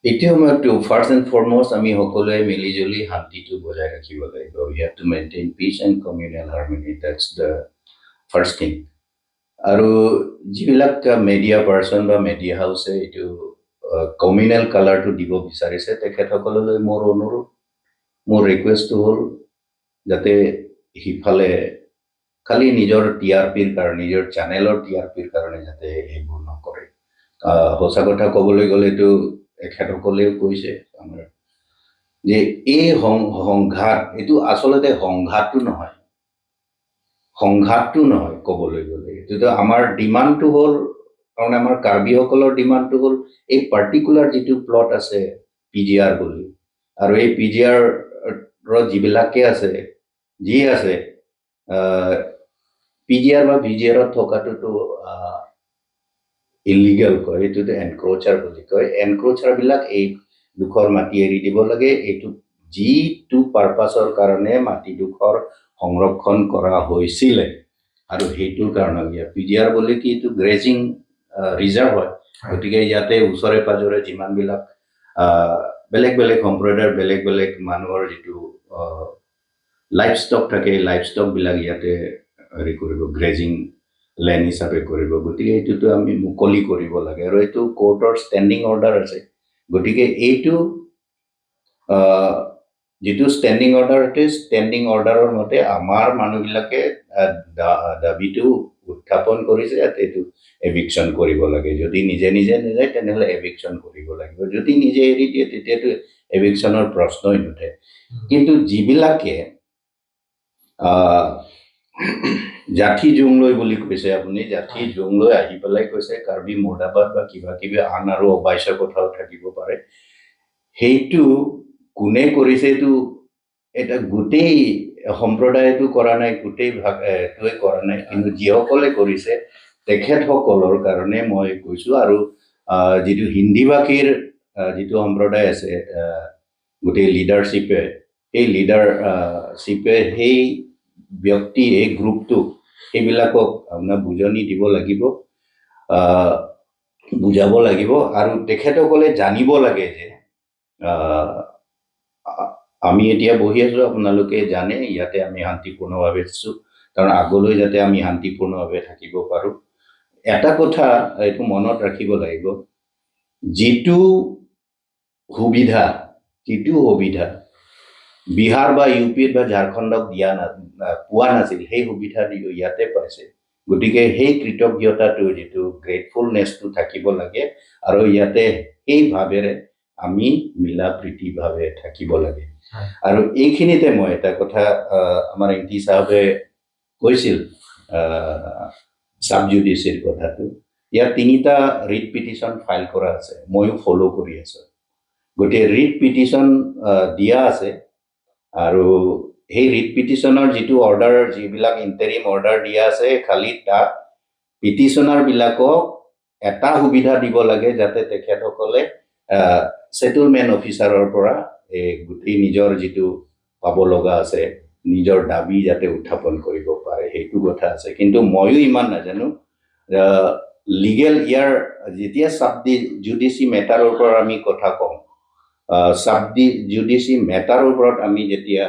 এইটো সময়তটো ফাৰ্ষ্ট এণ্ড ফৰমষ্ট আমি সকলোৱে মিলি জুলি শান্তিটো বজাই ৰাখিব লাগিব। We have to maintain peace and communal harmony, that's the first thing. আৰু যিবিলাক মিডিয়া পাৰ্চন বা মিডিয়া হাউচে এইটো কমিউনেল কালাৰটো দিব বিচাৰিছে, তেখেতসকললৈ মোৰ অনুৰোধ, মোৰ ৰিকুৱেষ্টটো হ'ল যাতে সিফালে খালি নিজৰ টিআৰপিৰ কাৰণে, নিজৰ চেনেলৰ টিআৰপিৰ কাৰণে যাতে সেইবোৰ নকৰে। সঁচা কথা ক'বলৈ গ'লেতো এখেতসকলেও কৈছে, আমাৰ যে এই সংঘাত, এইটো আচলতে সংঘাতটো নহয়, সংঘাতটো নহয় ক'বলৈ গ'লে। এইটোতো আমাৰ ডিমাণ্ডটো হ'ল, কাৰণ আমাৰ কাৰ্বিসকলৰ ডিমাণ্ডটো হ'ল এই পাৰ্টিকুলাৰ যিটো প্লট আছে পিজিআৰ বুলি, আৰু এই পিজিআৰৰ যিবিলাকে আছে, যি আছে, পিজিআৰ বা ভিজিআৰত থকাটোতো ইলিগেল কয়, এইটোতো এনক্ৰ'চাৰ বুলি কয়। এনক্ৰ'চাৰবিলাক এই ডোখৰ মাটি এৰি দিব লাগে। এইটো যিটো পাৰপাছৰ কাৰণে মাটিডোখৰ সংৰক্ষণ কৰা হৈছিলে আৰু সেইটোৰ কাৰণে ইয়াত পিজিআৰ বুলি কি, এইটো গ্ৰেজিং ৰিজাৰ্ভ হয়। গতিকে ইয়াতে ওচৰে পাজৰে যিমানবিলাক বেলেগ বেলেগ সম্প্ৰদায়ৰ বেলেগ বেলেগ মানুহৰ যিটো লাইফ ষ্টক থাকে, এই লাইফ ষ্টকবিলাক ইয়াতে হেৰি কৰিব, গ্ৰেজিং লেণ্ড হিচাপে কৰিব। গতিকে এইটোতো আমি মুকলি কৰিব লাগে আৰু এইটো কোৰ্টৰ ষ্টেণ্ডিং অৰ্ডাৰ আছে। গতিকে এইটো যিটো ষ্টেণ্ডিং অৰ্ডাৰ, সেইটো ষ্টেণ্ডিং অৰ্ডাৰৰ মতে আমাৰ মানুহবিলাকে দাবীটো উত্থাপন কৰিছে, ইয়াতে এইটো এভিকশ্যন কৰিব লাগে। যদি নিজে নিজে নাযায়, তেনেহ'লে এভিকশ্যন কৰিব লাগিব। যদি নিজে এৰি দিয়ে, তেতিয়াতো এভিকশ্যনৰ প্ৰশ্নই নুঠে। কিন্তু যিবিলাকে জাঠি জোং লৈ বুলি কৈছে আপুনি, জাঠি জোং লৈ আহি পেলাই কৈছে কাৰ্বি মুৰ্দাবাদ বা কিবা কিবি আন আৰু অবাচ্য কথাও থাকিব পাৰে, সেইটো কোনে কৰিছে, এইটো এটা গোটেই সম্প্ৰদায়টো কৰা নাই, গোটেই ভাগটোৱে কৰা নাই, কিন্তু যিসকলে কৰিছে তেখেতসকলৰ কাৰণে মই কৈছোঁ। আৰু যিটো হিন্দীভাষীৰ যিটো সম্প্ৰদায় আছে, গোটেই লিডাৰশ্বিপে, সেই লিডাৰশ্বিপে সেই ব্যক্তি, এই গ্ৰুপটোক, সেইবিলাকক আপোনাৰ বুজনি দিব লাগিব, বুজাব লাগিব আৰু তেখেতসকলে জানিব লাগে যে আমি এতিয়া বহি আছোঁ, আপোনালোকে জানে, ইয়াতে আমি শান্তিপূৰ্ণভাৱে আছোঁ, কাৰণ আগলৈ যাতে আমি শান্তিপূৰ্ণভাৱে থাকিব পাৰোঁ। এটা কথা এইটো মনত ৰাখিব লাগিব, যিটো সুবিধা বিহাৰ বা ইউ পিত বা ঝাৰখণ্ডক দিয়া না পোৱা নাছিল, সেই সুবিধা ইয়াতে পাইছে। গতিকে সেই কৃতজ্ঞতাটো, যিটো গ্ৰেটফুলনেছটো থাকিব লাগে আৰু ইয়াতে সেই ভাৱেৰে আমি মিলা প্ৰীতিভাৱে থাকিব লাগে। আৰু এইখিনিতে মই এটা কথা, আমাৰ এংটি চাহাবে কৈছিল চাব জুডিচিৰ কথাটো, ইয়াত তিনিটা ৰিট পিটিশ্যন ফাইল কৰা আছে, ময়ো ফ'ল' কৰি আছোঁ। গতিকে ৰিট পিটিশ্যন দিয়া আছে আৰু সেই ৰিট পিটিশ্যনৰ যিটো অৰ্ডাৰ, যিবিলাক ইণ্টাৰিম অৰ্ডাৰ দিয়া আছে, খালি তাত পিটিশ্যনাৰবিলাকক এটা সুবিধা দিব লাগে যাতে তেখেতসকলে ছেটেলমেণ্ট অফিচাৰৰ পৰা এই গোটেই নিজৰ যিটো পাব লগা আছে, নিজৰ দাবী যাতে উত্থাপন কৰিব পাৰে, সেইটো কথা আছে। কিন্তু ময়ো ইমান নাজানো লিগেল। ইয়াৰ যেতিয়া চাব জুডিচি মেটাৰৰ ওপৰত আমি কথা কওঁ, চাব জুডিচি মেটাৰৰ ওপৰত আমি যেতিয়া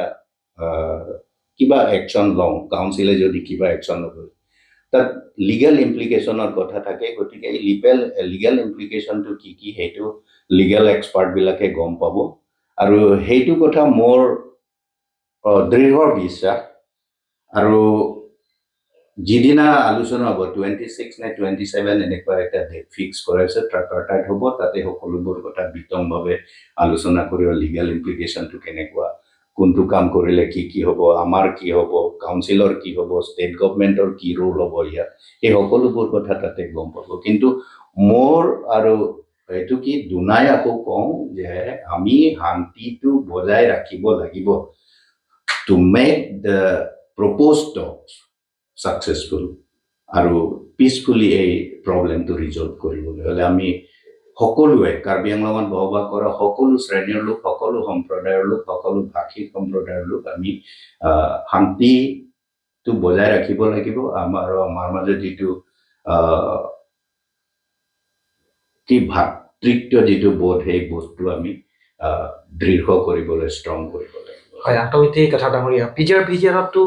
কিবা একশ্যন লওঁ, কাউন্সিলে যদি কিবা একশ্যন ল'ব, তাত লিগেল ইমপ্লিকেশ্যনৰ কথা থাকে। গতিকে এই লিগেল ইমপ্লিকেশ্যনটো কি কি, সেইটো লিগেল এক্সপাৰ্টবিলাকে গম পাব। আৰু সেইটো কথা মোৰ দৃঢ় বিশ্বাস। আৰু যিদিনা আলোচনা হ'ব, 26 নে 27 এনেকুৱা এটা ডেট ফিক্স কৰাইছে, ট্ৰাইপাৰ্টাইট হ'ব, তাতে সকলোবোৰ কথা বিতংভাৱে আলোচনা কৰিব। লিগেল ইমপ্লিকেশ্যনটো কেনেকুৱা, কোনটো কাম কৰিলে কি কি হ'ব, আমাৰ কি হ'ব, কাউন্সিলৰ কি হ'ব, ষ্টেট গভমেণ্টৰ কি ৰোল হ'ব ইয়াত, এই সকলোবোৰ কথা তাতে গম পাব। কিন্তু মোৰ আৰু এইটো কি দুনাই আকৌ কওঁ যে আমি শান্তিটো বজাই ৰাখিব লাগিব to make the proposed talks successful। আৰু পিচফুলি এই প্ৰব্লেমটো ৰিজল্ভ কৰিবলৈ হ'লে আমি সকলোৱে, কাৰ্বি আংলঙত বসবাস কৰা সকলো শ্ৰেণীৰ লোক, সকলো সম্প্ৰদায়ৰ লোক, সকলো ভাষিক সম্প্ৰদায়ৰ লোক, আমি শান্তিটো বজাই ৰাখিব লাগিব। আমাৰ আৰু আমাৰ মাজত যিটো কি ভাতৃত্ব যিটো বোধ, সেই বোধটো আমি দৃঢ় কৰিবলৈ, ষ্ট্ৰং কৰিব লাগিব। হয়, আন্তঃমিতি কথা ডাঙৰীয়া, পিজিআৰ ভিজিআৰতো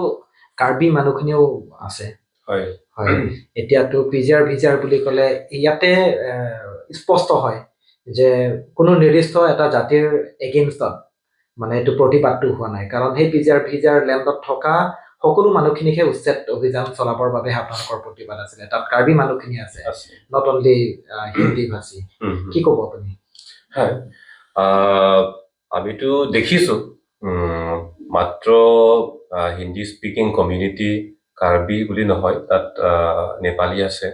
কাৰ্বি মানুহখিনিও আছে। হয়। হয়, এতিয়াতো পিজিআৰ ভিজিআৰ বুলি ক'লে ইয়াতে স্পষ্ট হয় যে কোনো নিৰ্দিষ্ট এটা জাতিৰ এগেইনষ্টত মানে এইটো প্ৰতিবাদটো হোৱা নাই, কাৰণ সেই পিজিআৰ ভিজিআৰ লেণ্ডত থকা সকলো মানুহখিনিকহে উচ্ছেদ অভিযান চলাবৰ বাবেহে আপোনালোকৰ প্ৰতিবাদ আছিলে। তাত কাৰ্বি মানুহখিনি আছে, আছে, not only Hindi ভাষী। হুম, হুম। কি ক'ব আপুনি? হয়, আমিতো দেখিছোঁ, মাত্ৰ হিন্দী স্পিকিং কমিউনিটি কাৰ্বি বুলি নহয়, তাত নেপালী আছে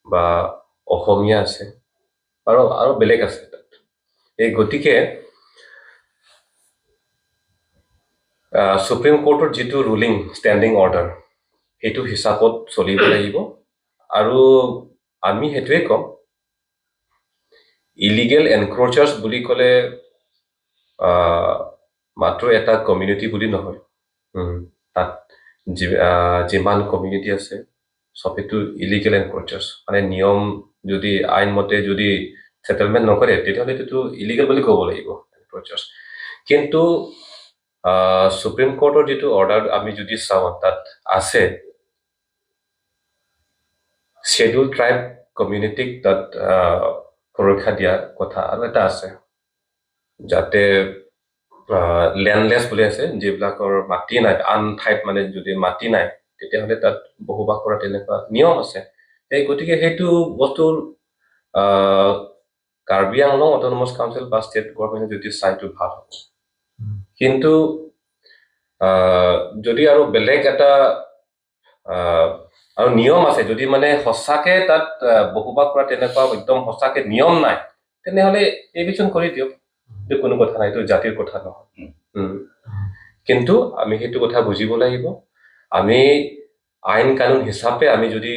বা অসমীয়া আছে আৰু আৰু বেলেগ আছে তাত। এই গতিকে সুপ্ৰিম কোৰ্টৰ যিটো ৰুলিং, ষ্টেণ্ডিং অৰ্ডাৰ, সেইটো হিচাপত চলিব লাগিব। আৰু আমি সেইটোৱে ক'ম, ইলিগেল এনক্ৰ'চাৰ্ছ বুলি ক'লে মাত্ৰ এটা কমিউনিটি বুলি নহয়, তাত যিমান কমিউনিটি আছে চবেতো ইলিগেল এনক্ৰ'চাৰ্ছ। মানে নিয়ম যদি আইনমতে যদি ছেটেলমেণ্ট নকৰে, তেতিয়াহ'লে এইটোতো ইলিগেল বুলি ক'ব লাগিব এনক্ৰ'চাৰ্ছ। কিন্তু সুপ্ৰিম কোৰ্টৰ যিটো অৰ্ডাৰ আমি যদি চাওঁ, তাত আছে শ্বেডিউল ট্ৰাইব কমিউনিটিক তাত সুৰক্ষা দিয়া কথা। আৰু এটা আছে যাতে লেণ্ডলেছ বুলি আছে, যিবিলাকৰ মাটি নাই, আন ঠাইত মানে যদি মাটি নাই, তেতিয়াহ'লে তাত বসবাস কৰা তেনেকুৱা নিয়ম আছে। সেই গতিকে সেইটো বস্তুৰ কাৰ্বি আংলং অট'নমাছ কাউন্সিল বা ষ্টেট গভৰ্ণমেণ্টে যদি চাইটো ভাল হ'ব। কিন্তু যদি আৰু বেলেগ এটা আৰু নিয়ম আছে, যদি মানে সঁচাকে তাত বসবাস কৰা তেনেকুৱা একদম সঁচাকে নিয়ম নাই, তেনেহ'লে এভিকশ্যন কৰি দিয়ক, এইটো কোনো কথা নাই, এইটো জাতিৰ কথা নহয়। কিন্তু আমি সেইটো কথা বুজিব লাগিব, আমি আইন কানুন হিচাপে আমি যদি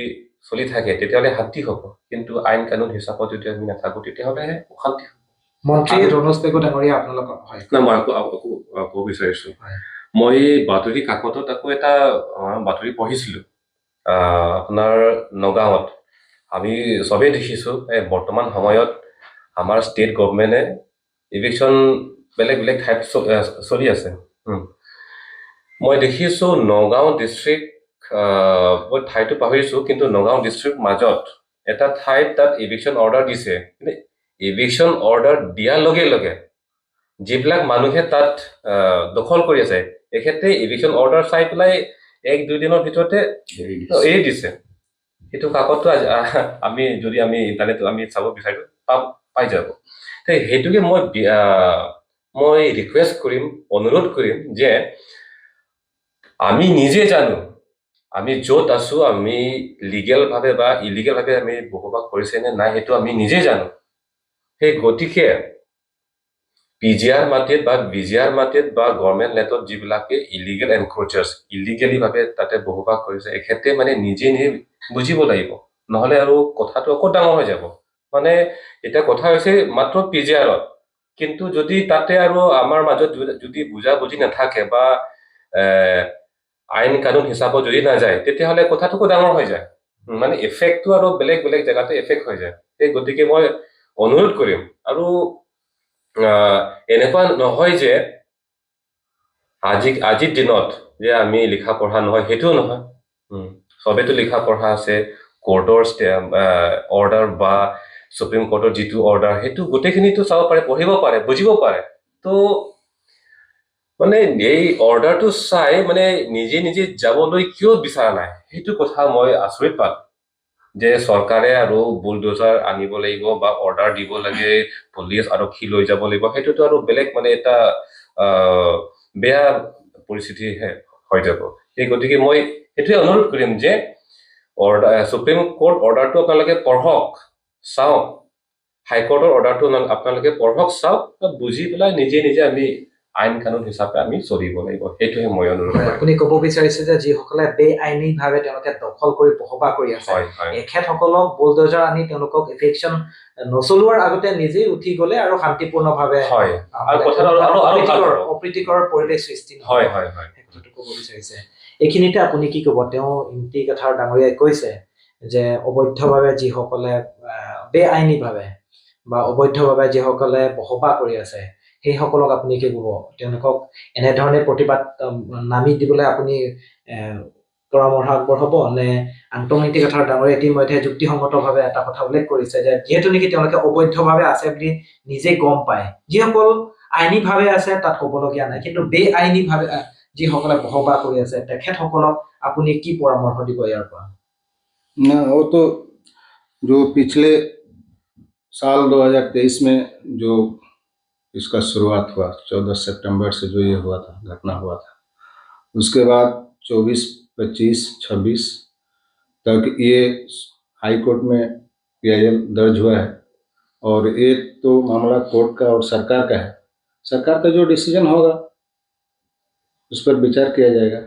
চলি থাকে তেতিয়াহ'লে শান্তি হ'ব, কিন্তু আইন কানুন হিচাপত যদি আমি নাথাকোঁ তেতিয়াহ'লেহে অশান্তি হ'ব। মন্ত্ৰী ৰণোজ পেগু ডাঙৰীয়া, আপোনালোকৰ হয়। নাই, মই আকৌ ক'ব বিচাৰিছোঁ। মই বাতৰি কাকতত আকৌ এটা বাতৰি পঢ়িছিলোঁ, আপোনাৰ নগাঁৱত আমি চবেই দেখিছোঁ, এই বৰ্তমান সময়ত আমাৰ ষ্টেট গভমেণ্টে ইভিকশ্যন বেলেগ বেলেগ ঠাইত চলি আছে। মই দেখিছোঁ নগাঁও ডিষ্ট্ৰিক্ট, মই ঠাইটো পাহৰিছোঁ, কিন্তু নগাঁও ডিষ্ট্ৰিক্ট মাজত এটা ঠাইত তাত ইভিকশ্যন অৰ্ডাৰ দিছে। কিন্তু ইভিকশ্যন অৰ্ডাৰ দিয়াৰ লগে লগে যিবিলাক মানুহে তাত দখল কৰি আছে, তেখেতে ইভিকশ্যন অৰ্ডাৰ চাই পেলাই এক দুই দিনৰ ভিতৰতে এৰি দিছে। সেইটো কাকতটো আমি যদি আমি ইণ্টাৰনেট আমি চাব বিচাৰোঁ, পাই যাব। সেইটোকে মই ৰিকুৱেষ্ট কৰিম, অনুৰোধ কৰিম যে আমি নিজে জানো আমি য'ত আছোঁ আমি লিগেলভাৱে বা ইলিগেলভাৱে আমি বসবাস কৰিছে নে নাই, সেইটো আমি নিজে জানো। সেই গতিকে পিজিআৰ মাটিত বা বিজিআৰ মাটিত বা গভৰ্ণমেণ্ট লেণ্ডত যিবিলাকে ইলিগেল এনক্ৰ'চাৰ্ছ ইলিগেলিভাৱে তাতে বসবাস কৰিছে, এখেতে মানে নিজে নিজে বুজিব লাগিব, নহ'লে আৰু কথাটো আকৌ ডাঙৰ হৈ যাব। মানে এতিয়া কথা হৈছে মাত্ৰ পিজিআৰত, কিন্তু যদি তাতে আৰু আমাৰ মাজত যদি বুজাবুজি নাথাকে বা আইন কানুন হিচাপত যদি নাযায়, তেতিয়াহ'লে কথাটো ডাঙৰ হৈ যায়, মানে এফেক্টটো আৰু বেলেগ বেলেগ জেগাতে এফেক্ট হৈ যায়। সেই গতিকে মই অনুৰোধ কৰিম, আৰু এনেকুৱা নহয় যে আজিৰ দিনত যে আমি লিখা পঢ়া নহয়, সেইটোও নহয়। চবেতো লিখা পঢ়া আছে, কোৰ্টৰ অৰ্ডাৰ বা সুপ্ৰিম কোৰ্টৰ যিটো অৰ্ডাৰ, সেইটো গোটেইখিনিতো চাব পাৰে, পঢ়িব পাৰে, বুজিব পাৰে। তো মানে এই অৰ্ডাৰটো চাই মানে নিজে নিজে যাবলৈ কিয় বিচৰা নাই, সেইটো কথা মই আচৰিত পালোঁ, যে চৰকাৰে আৰু বুলডোজাৰ আনিব লাগিব বা অৰ্ডাৰ দিব লাগে, পুলিচ আৰক্ষী লৈ যাব লাগিব, সেইটোতো আৰু বেলেগ মানে এটা বেয়া পৰিস্থিতিহে হৈ যাব। সেই গতিকে মই সেইটোৱে অনুৰোধ কৰিম যে সুপ্ৰিম কোৰ্ট অৰ্ডাৰটো আপোনালোকে পঢ়ক, চাওক, হাইকোৰ্টৰ অৰ্ডাৰটো আপোনালোকে পঢ়ক, চাওক, বুজি পেলাই নিজে নিজে আমি আইন কানুন হিচাপে আমি চলিব লাগিব, সেইটোহে মই অনুৰোধ কৰিম। আপুনি ক'ব বিচাৰিছে যে যিসকলে বেআইনীভাৱে তেওঁলোকে দখল কৰি বসবাস কৰি আছে, এখেতসকলক বুলডোজাৰ আনি তেওঁলোকক ইভিকশ্যন নচলোৱাৰ আগতে নিজেই উঠি গ'লে আৰু শান্তিপূৰ্ণভাৱে হয়, আৰু কথাটো আৰু ভাল হ'ব। অপ্ৰীতিকৰ পৰিৱেশ সৃষ্টি নহয়। হয় হয় হয় সেই কথাটো ক'ব বিচাৰিছে। এইখিনিতে আপুনি কি ক'ব, তেওঁ ইংতি কাথাৰ ডাঙৰীয়াই কৈছে যে অবৈধভাৱে যিসকলে বেআইনীভাৱে বা অবৈধভাৱে যিসকলে বসবাস কৰি আছে, সেইসকলক আপুনি কি ক'ব? তেওঁলোকক এনেধৰণে প্ৰতিবাদ নামি দিবলৈ আপুনি পৰামৰ্শ আগবঢ়াব নে? আন্তঃ ইংতি কাথাৰ ডাঙৰীয়াই ইতিমধ্যে যুক্তিসংগতভাৱে এটা কথা উল্লেখ কৰিছে যে যিহেতু নেকি তেওঁলোকে অবৈধভাৱে আছে বুলি নিজে গম পায়, যিসকল আইনীভাৱে আছে তাত ক'বলগীয়া নাই, কিন্তু বেআইনীভাৱে যিসকলে বসবাস কৰি আছে তেখেতসকলক আপুনি কি পৰামৰ্শ দিব ইয়াৰ পৰা? ना, वो तो जो पिछले साल 2023 में जो इसका शुरुआत हुआ, 14 सितंबर से जो ये हुआ था, घटना हुआ था, उसके बाद 24, 25, 26 तक ये हाई कोर्ट में पीआईएल दर्ज हुआ है। और एक तो मामला कोर्ट का और सरकार का है। सरकार का जो डिसीजन होगा उस पर विचार किया जाएगा।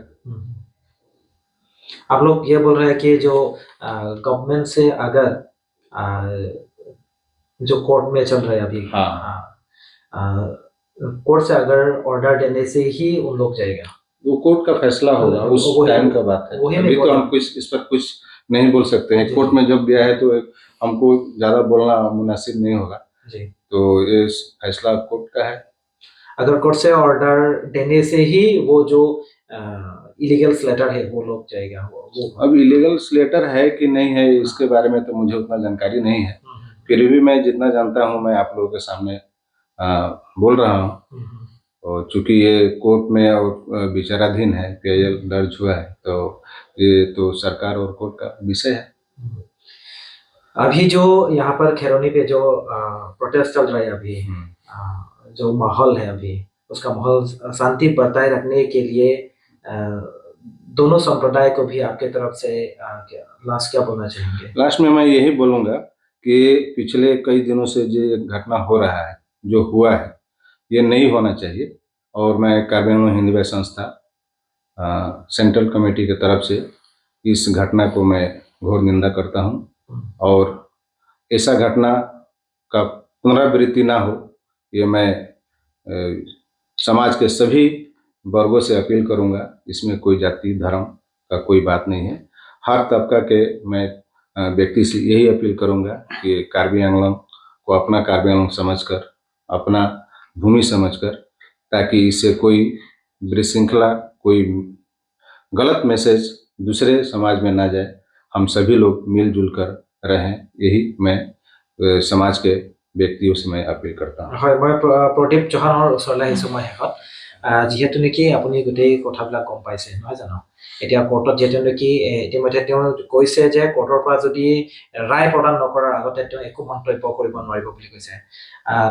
आप लोग ये बोल रहे हैं कि जो गवर्नमेंट से अगर जो कोर्ट में चल रहा है अभी, कोर्ट से अगर ऑर्डर देने से ही उन लोग जाएगा। वो कोर्ट का फैसला होगा, उस टाइम का बात है। वही मैं अभी बोल तो रहा हम कुछ इस पर कुछ नहीं बोल सकते हैं। कोर्ट में जब गया है तो हमको ज़्यादा बोलना मुनासिब नहीं होगा। तो ये फैसला कोर्ट का है। अगर कोर्ट से ऑर्डर देने से ही वो जो इलीगल लेटर है वो लोग जाएगा, वो अब इलीगल लेटर है कि नहीं है, इसके बारे में तो मुझे उतना जानकारी नहीं है। फिर भी मैं जितना जानता हूँ मैं आप लोगों के सामने बोल रहा हूँ। और चूंकि ये कोर्ट में और विचाराधीन है, पीआईएल दर्ज हुआ है, तो ये तो सरकार और कोर्ट का विषय है। अभी जो यहाँ पर खेरोनी पे जो प्रोटेस्ट चल रहा है अभी, जो माहौल है अभी, उसका माहौल शांति बरताए रखने के लिए दोनों संप्रदाय को भी आपके तरफ से लास्ट क्या बोलना चाहेंगे? लास्ट में मैं यही बोलूँगा कि पिछले कई दिनों से जो ये घटना हो रहा है, जो हुआ है, ये नहीं होना चाहिए। और मैं कार्बी आंगलोंग हिंदी संस्था सेंट्रल कमेटी की तरफ से इस घटना को मैं घोर निंदा करता हूँ और ऐसा घटना का पुनरावृत्ति ना हो, ये मैं समाज के सभी वर्गों से अपील करूँगा। इसमें कोई जाति धर्म का कोई बात नहीं है। हर तबका के मैं व्यक्ति से यही अपील करूँगा कि कार्बी आंगलोंग को अपना कार्बी आंगलोंग समझकर, अपना भूमि समझकर, ताकि इससे कोई विशृंखला, कोई गलत मैसेज दूसरे समाज में ना जाए। हम सभी लोग मिलजुल कर रहें, यही मैं समाज के व्यक्तियों से मैं अपील करता हूँ। হয়, মই প্ৰদীপ চৌহানৰ ওচৰলৈ আহিছোঁ মই শেষত। যিহেতু নেকি আপুনি গোটেই কথাবিলাক গম পাইছে, নহয় জানো? এতিয়া কোৰ্টত যিহেতু নেকি ইতিমধ্যে তেওঁ কৈছে যে কোৰ্টৰ পৰা যদি ৰায় প্ৰদান নকৰাৰ আগতে তেওঁ একো মন্তব্য কৰিব নোৱাৰিব বুলি কৈছে।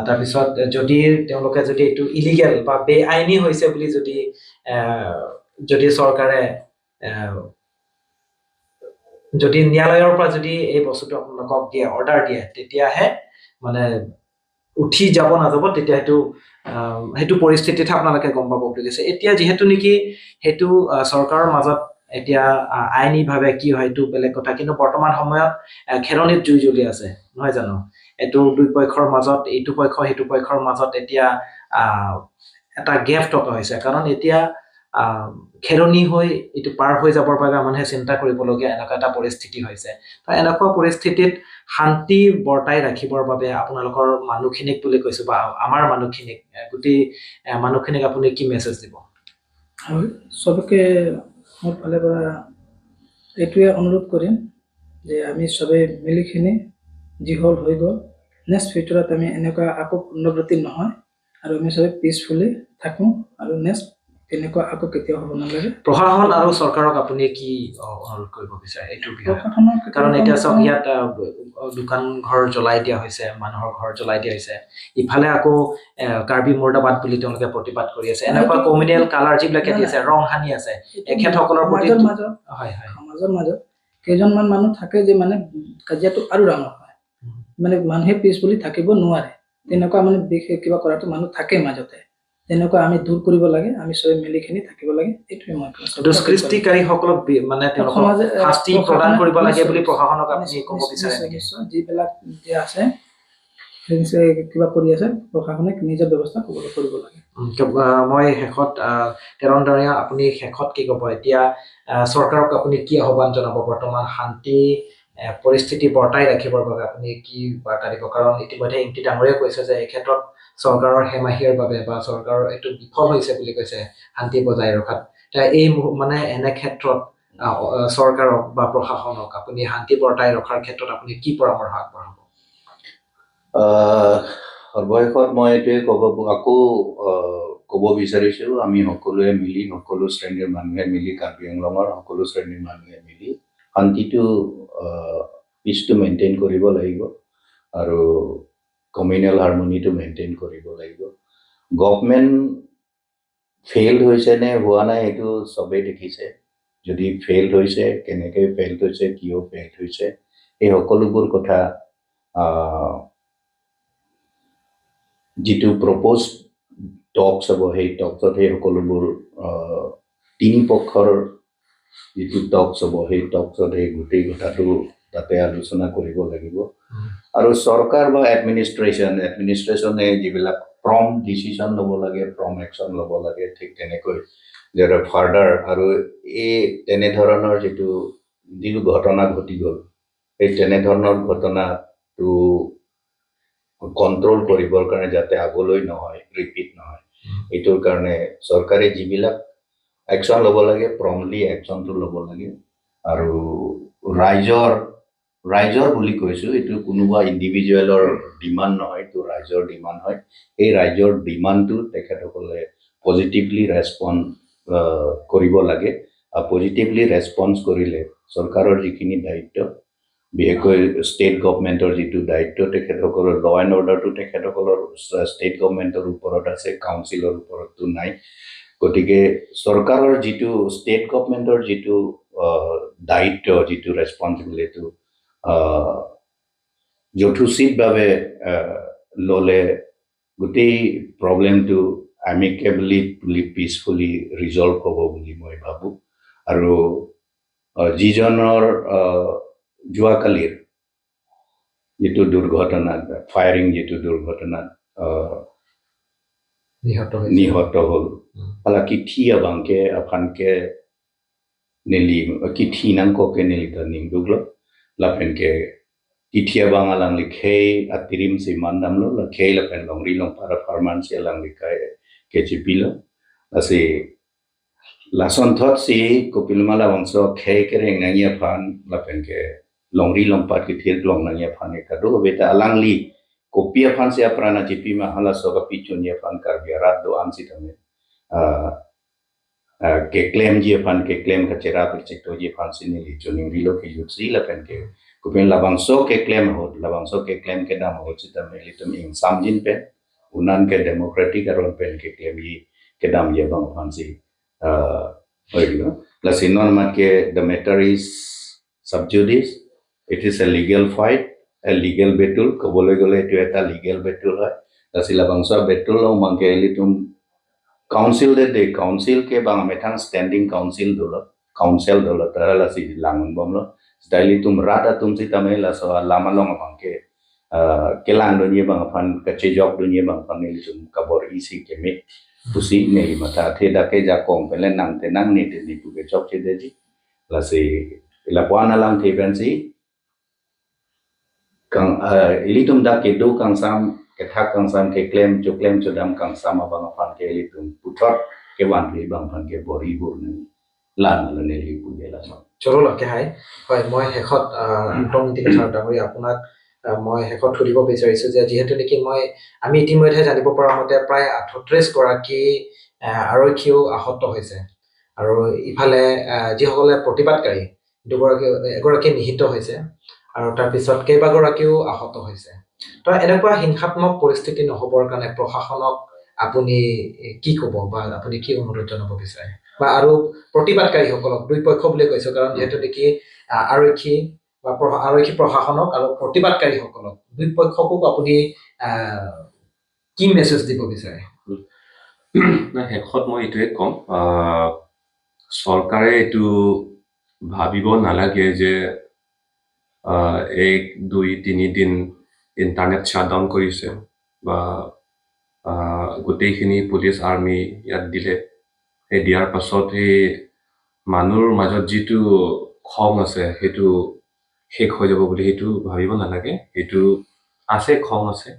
তাৰপিছত যদি তেওঁলোকে যদি এইটো ইলিগেল বা বেআইনী হৈছে বুলি যদি চৰকাৰে যদি ন্যায়ালয়ৰ পৰা যদি এই বস্তুটো আপোনালোকক দিয়ে, অৰ্ডাৰ দিয়ে, তেতিয়াহে মানে উঠি যাব নাযাব তেতিয়া সেইটো পৰিস্থিতিতহে আপোনালোকে গম পাব বুলি কৈছে। এতিয়া যিহেতু নেকি সেইটো চৰকাৰৰ মাজত এতিয়া আইনীভাৱে কি হয় সেইটো বেলেগ কথা, কিন্তু বৰ্তমান সময়ত খেৰণিত জুই জ্বলি আছে, নহয় জানো? এইটো দুই পক্ষৰ মাজত, এইটো পক্ষ সেইটো পক্ষৰ মাজত এতিয়া এটা গেপ থকা হৈছে। কাৰণ এতিয়া খেৰণি হৈ এইটো পাৰ হৈ যাবৰ বাবে মানুহে চিন্তা কৰিবলগীয়া এনেকুৱা এটা পৰিস্থিতি হৈছে। তো এনেকুৱা পৰিস্থিতিত শান্তি বৰ্তাই ৰাখিবৰ বাবে আপোনালোকৰ মানুহখিনিক বুলি কৈছোঁ বা আমাৰ মানুহখিনিক, গোটেই মানুহখিনিক আপুনি কি মেছেজ দিব? হয়, চবকে মোৰ ফালৰ পৰা এইটোৱে অনুৰোধ কৰিম যে আমি চবেই মিলিখিনি যি হ'ল হৈ গ'ল, নেক্সট ফিউচাৰত আমি এনেকুৱা আকৌ পুনৰাবৃত্তি নহয় আৰু আমি চবেই পিচফুলি থাকোঁ আৰু নেক্সট তেনেকুৱা আকৌ কেতিয়াও হ'ব নালাগে। প্ৰশাসন আৰু চৰকাৰক আপুনি কি অনুৰোধ কৰিব বিচাৰে এইটোৰ বিষয়ে? প্ৰশাসনক কাৰণ এতিয়া চাওক, ইয়াত দোকান ঘৰ জ্বলাই দিয়া হৈছে, মানুহৰ ঘৰ জ্বলাই দিয়া হৈছে, ইফালে আকৌ কাৰ্বি মুৰ্দাবাদ বুলি তেওঁলোকে প্ৰতিবাদ কৰি আছে। এনেকুৱা কমিউনেল কালাৰ যিবিলাকে দি আছে, ৰং সানি আছে এখেতসকলৰ প্ৰতি। সমাজৰ মাজত হয় হয় সমাজৰ মাজত কেইজনমান মানুহ থাকে যে মানে কাজিয়াটো আৰু ডাঙৰ হয়, মানে মানুহে পিচফুলি থাকিব নোৱাৰে, তেনেকুৱা মানে বিশেষ কিবা কৰাটো মানুহ থাকে মাজতে, তেনেকুৱা আমি দূৰ কৰিব লাগে, আমি চবে মিলিখিনি থাকিব লাগে, এইটোৱে মই কওঁ। দুষ্কৃতিকাৰীসকলক মানে তেওঁলোকক সমাজে শাস্তি প্ৰদান কৰিব লাগে বুলি প্ৰশাসনক আপুনি ক'ব বিচাৰে নেকি? নিশ্চয়, যিবিলাক যে আছে সেই কিবা কৰি আছে, প্ৰশাসনে নিজৰ ব্যৱস্থা কৰিব লাগে। মই শেষত তেৰণ ডাঙৰীয়া, আপুনি শেষত কি ক'ব? এতিয়া চৰকাৰক আপুনি কি আহ্বান জনাব? বৰ্তমান শান্তি পৰিস্থিতি বৰ্তাই ৰাখিবৰ বাবে আপুনি কি বাৰ্তা দিব? কাৰণ ইতিমধ্যে ইংতি ডাঙৰীয়াই কৈছে যে এই ক্ষেত্ৰত চৰকাৰৰ হেমাহিৰ বাবে বা চৰকাৰৰ এইটো বিফল হৈছে বুলি কৈছে শান্তি বজাই ৰখাত। এতিয়া এই মানে এনে ক্ষেত্ৰত চৰকাৰক বা প্ৰশাসনক আপুনি শান্তি বৰ্তাই ৰখাৰ ক্ষেত্ৰত আপুনি কি পৰামৰ্শ আগবঢ়াব? সৰ্বশেষত মই এইটোৱে আকৌ ক'ব বিচাৰিছোঁ, আমি সকলোৱে মিলি, সকলো শ্ৰেণীৰ মানুহে মিলি, কাৰ্বি আংলঙৰ সকলো শ্ৰেণীৰ মানুহে মিলি শান্তিটো, পিচটো মেইনটেইন কৰিব লাগিব আৰু কমিউনেল হাৰমনিটো মেইনটেইন কৰিব লাগিব। গভমেণ্ট ফেইল্ড হৈছে নে হোৱা নাই, সেইটো চবেই দেখিছে। যদি ফেইল্ড হৈছে, কেনেকৈ ফেইল্ড হৈছে, কিয় ফেইল্ড হৈছে, এই সকলোবোৰ কথা যিটো প্ৰপ'জ টক্স হ'ব, সেই টক্সত সেই সকলোবোৰ তিনি পক্ষৰ যিটো টক্স হ'ব, সেই টক্সত সেই গোটেই কথাটো তাতে আলোচনা কৰিব লাগিব। আৰু চৰকাৰ বা এডমিনিষ্ট্ৰেশ্যনে যিবিলাক প্ৰম্পট ডিচিশ্যন ল'ব লাগে, প্ৰম্পট একশ্যন ল'ব লাগে, ঠিক তেনেকৈ যে ফাৰ্ডাৰ আৰু এই তেনেধৰণৰ যিটো যিটো ঘটনা ঘটি গ'ল, সেই তেনেধৰণৰ ঘটনাটো কণ্ট্ৰল কৰিবৰ কাৰণে, যাতে আগলৈ নহয়, ৰিপিট নহয়, এইটোৰ কাৰণে চৰকাৰে যিবিলাক একশ্যন ল'ব লাগে, প্ৰম্পটলি একশ্যনটো ল'ব লাগে। আৰু ৰাইজৰ বুলি কৈছোঁ, এইটো কোনোবা ইণ্ডিভিজুৱেলৰ ডিমাণ্ড নহয়, এইটো ৰাইজৰ ডিমাণ্ড হয়। এই ৰাইজৰ ডিমাণ্ডটো তেখেতসকলে পজিটিভলি ৰেচপণ্ড কৰিব লাগে আৰু পজিটিভলি ৰেচপঞ্চ কৰিলে চৰকাৰৰ যিখিনি দায়িত্ব, বিশেষকৈ ষ্টেট গভমেণ্টৰ যিটো দায়িত্ব, তেখেতসকলৰ ল এণ্ড অৰ্ডাৰটো তেখেতসকলৰ ষ্টেট গভমেণ্টৰ ওপৰত আছে, কাউন্সিলৰ ওপৰততো নাই। গতিকে চৰকাৰৰ যিটো, ষ্টেট গভমেণ্টৰ যিটো দায়িত্ব, যিটো ৰেচপনচিবিলিটিটো যথোচিতভাৱে ল'লে গোটেই প্ৰব্লেমটো আমিকেবলি বুলি পিচফুলি ৰিজল্ভ হ'ব বুলি মই ভাবোঁ। আৰু যিজনৰ যোৱাকালিৰ যিটো দুৰ্ঘটনাত, ফায়াৰিং যিটো দুৰ্ঘটনাত নিহত হৈছে। নিহত হ'ল, হালাকি thi abangke aphanke neli ki thi nang ko ke neli ta ning duglo lapen ke ki thi abang alang li khei atirim si mandam lo la khei lapen long ri long para farman si alang li kai ke chipi lo asi lason thot si kopilmala wangso khei ke reng nang ya phan lapen ke long ri long pat ki thir long nang ya phan ke kado beta alang li kopia phan se aprana chipi ma hala so ka pichun ya phan kar biarat do an si tame ke claim ji phan ke claim ka chera per chekto ji phan si ni li chuning ri lo ke yut si lapen ke kupin labang so ke claim ho labang so ke claim ke dam ho si tame li tum ing samjin pe unan ke democratic aron pen ke claim yi ke dam ye bang phan si la sinon ma ke the matter is sub judice. It is a legal fight, a legal battle. ক'বলৈ গ'লে এইটো এটা legal battle হয়। তাৰপিছত বাংছ battle মাংকে এলিতুম council De De council ke bang methang standing council dolo council dolo tara la si langun bom lo style tum rada tum si tame la so lama long bang ke ke lang do nye bang phan ka che jok do nye bang phan ni tum kabor isi ke me pusi ne mata the da ke ja kong pele nang te nang ni te ni pu ke chok che de ji la si la puana lang the pen si kang ilitum da ke do kang sam ke thak kang sam ke claim cho claim cho dam kang sam abang phan ke ilitum puthot ke wan ri bang phan ke bori bor ne lan la ne li pu ge la sa। চলো লকে হাই হয়, মই শেষত অন্তৰ্নীতি কথা ডাঙৰীয়া আপোনাক মই শেষত সুধিব বিচাৰিছোঁ যে যিহেতু নেকি আমি ইতিমধ্যে জানিব পৰা মতে প্ৰায় 38 গৰাকী আৰক্ষীও আহত হৈছে আৰু ইফালে যিসকলে প্ৰতিবাদকাৰী দুগৰাকী, এগৰাকী নিহত হৈছে আৰু তাৰপিছত কেইবাগৰাকীও আহত হৈছে। তো এনেকুৱা হিংসাত্মক পৰিস্থিতি নহ'বৰ কাৰণে প্ৰশাসনক আপুনি কি ক'ব বা আপুনি কি অনুৰোধ জনাব বিচাৰে বা আৰু প্ৰতিবাদকাৰীসকলক, দুই পক্ষ বুলি কৈছোঁ কাৰণ যিহেতু নেকি আৰক্ষী বা আৰক্ষী প্ৰশাসনক আৰু প্ৰতিবাদকাৰীসকলক দুই পক্ষকো আপুনি কি মেছেজ দিব বিচাৰে? নাই, শেষত মই এইটোৱে ক'ম, চৰকাৰে এইটো ভাবিব নালাগে যে 1, 2, 3 দিন ইণ্টাৰনেট শ্বাটডাউন কৰিছে বা গোটেইখিনি পুলিচ আৰ্মি ইয়াত দিলে, সেই দিয়াৰ পাছত সেই মানুহৰ মাজত যিটো খং আছে সেইটো শেষ হৈ যাব বুলি সেইটো ভাবিব নালাগে। সেইটো আছে, খং আছে,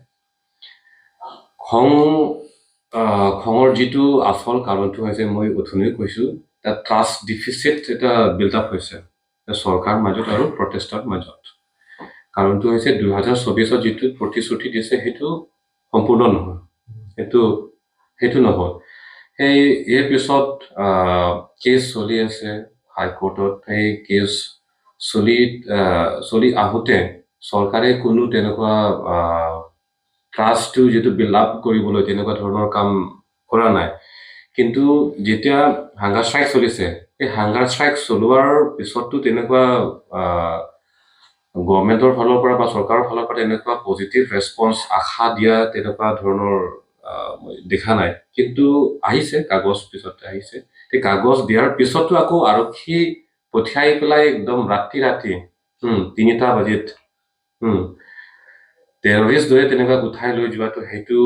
খঙৰ যিটো আচল কাৰণটো হৈছে, মই অথনিও কৈছোঁ, এটা ট্ৰাষ্ট ডিফিচিট এটা বিল্ড আপ হৈছে চৰকাৰ মাজত আৰু প্ৰটেষ্টৰ মাজত। কাৰণটো হৈছে 2024ত যিটো প্ৰতিশ্ৰুতি দিছে সেইটো সম্পূৰ্ণ নহয়, সেইটো নহয়। সেই ইয়াৰ পিছত কেছ চলি আছে হাইকোৰ্টত। সেই কেছ চলি আহোঁতে চৰকাৰে কোনো তেনেকুৱা ট্ৰাষ্টটো যিটো বিল্ড আপ কৰিবলৈ তেনেকুৱা ধৰণৰ কাম কৰা নাই। কিন্তু যেতিয়া হাংগাৰ ষ্ট্ৰাইক চলিছে, সেই হাংগাৰ ষ্ট্ৰাইক চলোৱাৰ পিছততো তেনেকুৱা গভৰ্ণমেণ্টৰ ফালৰ পৰা বা চৰকাৰৰ ফালৰ পৰা তেনেকুৱা পজিটিভ ৰেছপন্স আশা দিয়া তেনেকুৱা ধৰণৰ মই দেখা নাই। কিন্তু আহিছে, কাগজ পিছত আহিছে। সেই কাগজ দিয়াৰ পিছতো আকৌ আৰক্ষী পঠিয়াই পেলাই একদম ৰাতি ৰাতি 3টা বাজিত টেৰৰিষ্ট দৰে তেনেকুৱা উঠাই লৈ যোৱাটো, সেইটো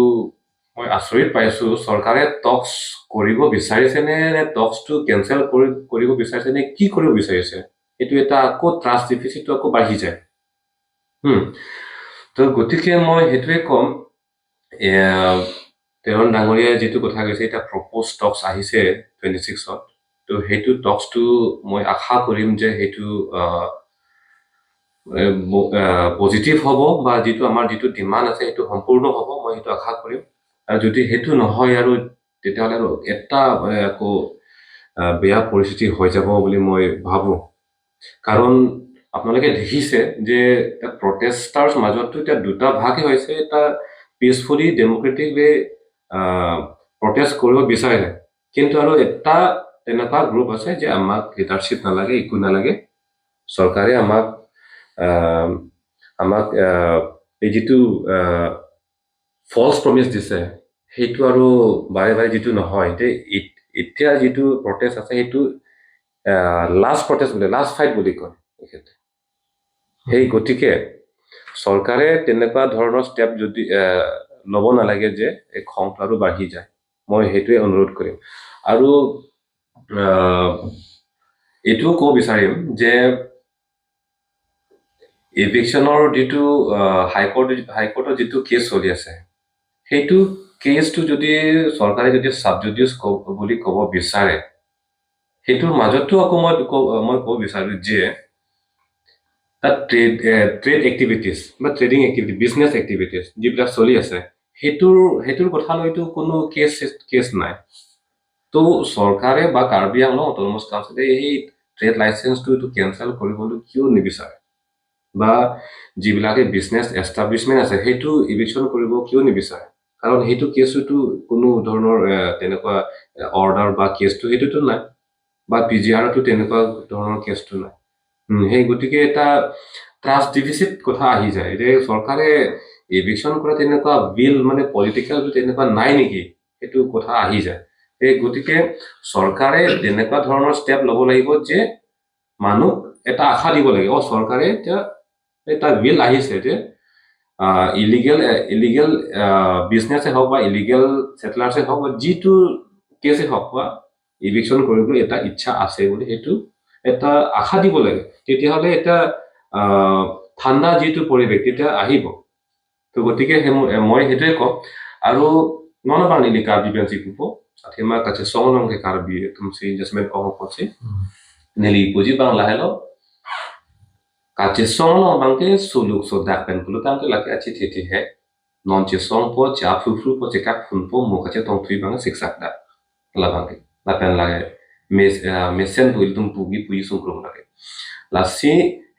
মই আচৰিত পাইছোঁ। চৰকাৰে টক্স কৰিব বিচাৰিছে নে, নে টক্সটো কেঞ্চেল কৰিব বিচাৰিছে নে কি কৰিব বিচাৰিছে, সেইটো এটা আকৌ ট্ৰাষ্ট ডিফিচিটটো আকৌ বাঢ়ি যায়। তো গতিকে মই সেইটোৱে ক'ম, তেৰণ ডাঙৰীয়াই যিটো কথা কৈছে, এতিয়া প্ৰপ'জ টক্স আহিছে 26ত, তো সেইটো টক্সটো মই আশা কৰিম যে সেইটো পজিটিভ হ'ব বা যিটো আমাৰ যিটো ডিমাণ্ড আছে সেইটো সম্পূৰ্ণ হ'ব, মই সেইটো আশা কৰিম। আৰু যদি সেইটো নহয় আৰু তেতিয়াহ'লে আৰু এটা মানে আকৌ বেয়া পৰিস্থিতি হৈ যাব বুলি মই ভাবোঁ। কাৰণ আপোনালোকে দেখিছে যে প্ৰটেষ্টাৰ্ছ মাজতো এতিয়া দুটা ভাগেই হৈছে। এটা পিচফুলি ডেম'ক্ৰেটিক ৱে প্ৰটেষ্ট কৰিব বিচাৰে, কিন্তু আৰু এটা তেনেকুৱা গ্ৰুপ আছে যে আমাক লিডাৰশ্বিপ নালাগে, একো নালাগে, চৰকাৰে আমাক এই যিটো ফলছ প্ৰমিচ দিছে সেইটো আৰু বাৰে বাৰে যিটো নহয় যে এতিয়া যিটো প্ৰটেষ্ট আছে সেইটো লাষ্ট প্ৰটেষ্ট বুলি, লাষ্ট ফাইট বুলি কয় তেখেতে। সেই গতিকে চৰকাৰে তেনেকুৱা ধৰণৰ ষ্টেপ যদি ল'ব নালাগে যে এই খংটো আৰু বাঢ়ি যায়, মই সেইটোৱে অনুৰোধ কৰিম। আৰু এইটোও ক'ব বিচাৰিম যে ইভিকশ্যনৰ যিটো হাইকোৰ্টৰ যিটো কেছ চলি আছে, সেইটো কেছটো যদি চৰকাৰে যদি চাবজুডিচ বুলি ক'ব বিচাৰে, সেইটোৰ মাজতো আকৌ মই ক'ব বিচাৰোঁ যে তাত ট্ৰেড এক্টিভিটিছ বা ট্ৰেডিং এক্টিভিটি, বিজনেছ এক্টিভিটিছ যিবিলাক চলি আছে, সেইটোৰ কথালৈতো কোনো কেছ নাই। তো চৰকাৰে বা কাৰ্বি আংলং অট'নমাছ কাউন্সিলে এই ট্ৰেড লাইচেঞ্চটো এইটো কেঞ্চেল কৰিবলৈ কিয় নিবিচাৰে, বা যিবিলাকে বিজনেছ এষ্টাব্লিছমেণ্ট আছে সেইটো ইভিকশ্যন কৰিব কিয় নিবিচাৰে? কাৰণ সেইটো কেছতো কোনো ধৰণৰ তেনেকুৱা অৰ্ডাৰ বা কেছটো সেইটোতো নাই, বা পি জি আৰতো তেনেকুৱা ধৰণৰ কেছটো নাই। সেই গতিকে এটা ট্ৰাষ্ট ডিফিচিট কথা আহি যায় যে চৰকাৰে ইভিকশ্যন কৰা তেনেকুৱা বিল মানে পলিটিকেল তেনেকুৱা নাই নেকি, সেইটো কথা আহি যায়। সেই গতিকে চৰকাৰে তেনেকুৱা ধৰণৰ ষ্টেপ ল'ব লাগিব যে মানুহক এটা আশা দিব লাগে, অ চৰকাৰে এতিয়া এটা বিল আহিছে যে ইলিগেল বিজনেছে হওক বা ইলিগেল ছেটেলাৰ্ছে হওক বা যিটো কেছে হওক বা ইভিকশ্যন কৰিবলৈ এটা ইচ্ছা আছে বুলি সেইটো এটা আশা দিব লাগে। তেতিয়াহ'লে এটা ঠাণ্ডা যিটো পৰিৱেশ তেতিয়া আহিব। তো গতিকে মই সেইটোৱে কওঁ। আৰু ননবাংনি কাৰ্বি বেঞ্চি coop athema kache songlong ke karbi tumsi jasmen ong pochi neli puji bang lahelo kache songlong bang ke suluk so dak pen pulu tang ke lake achi thi thi he non che song po cha phu phu po che kak phun po mo kache tong thui bang sik sak da la bang ke la pen lage mes mesen buil tum pugi pui sung krum lage la si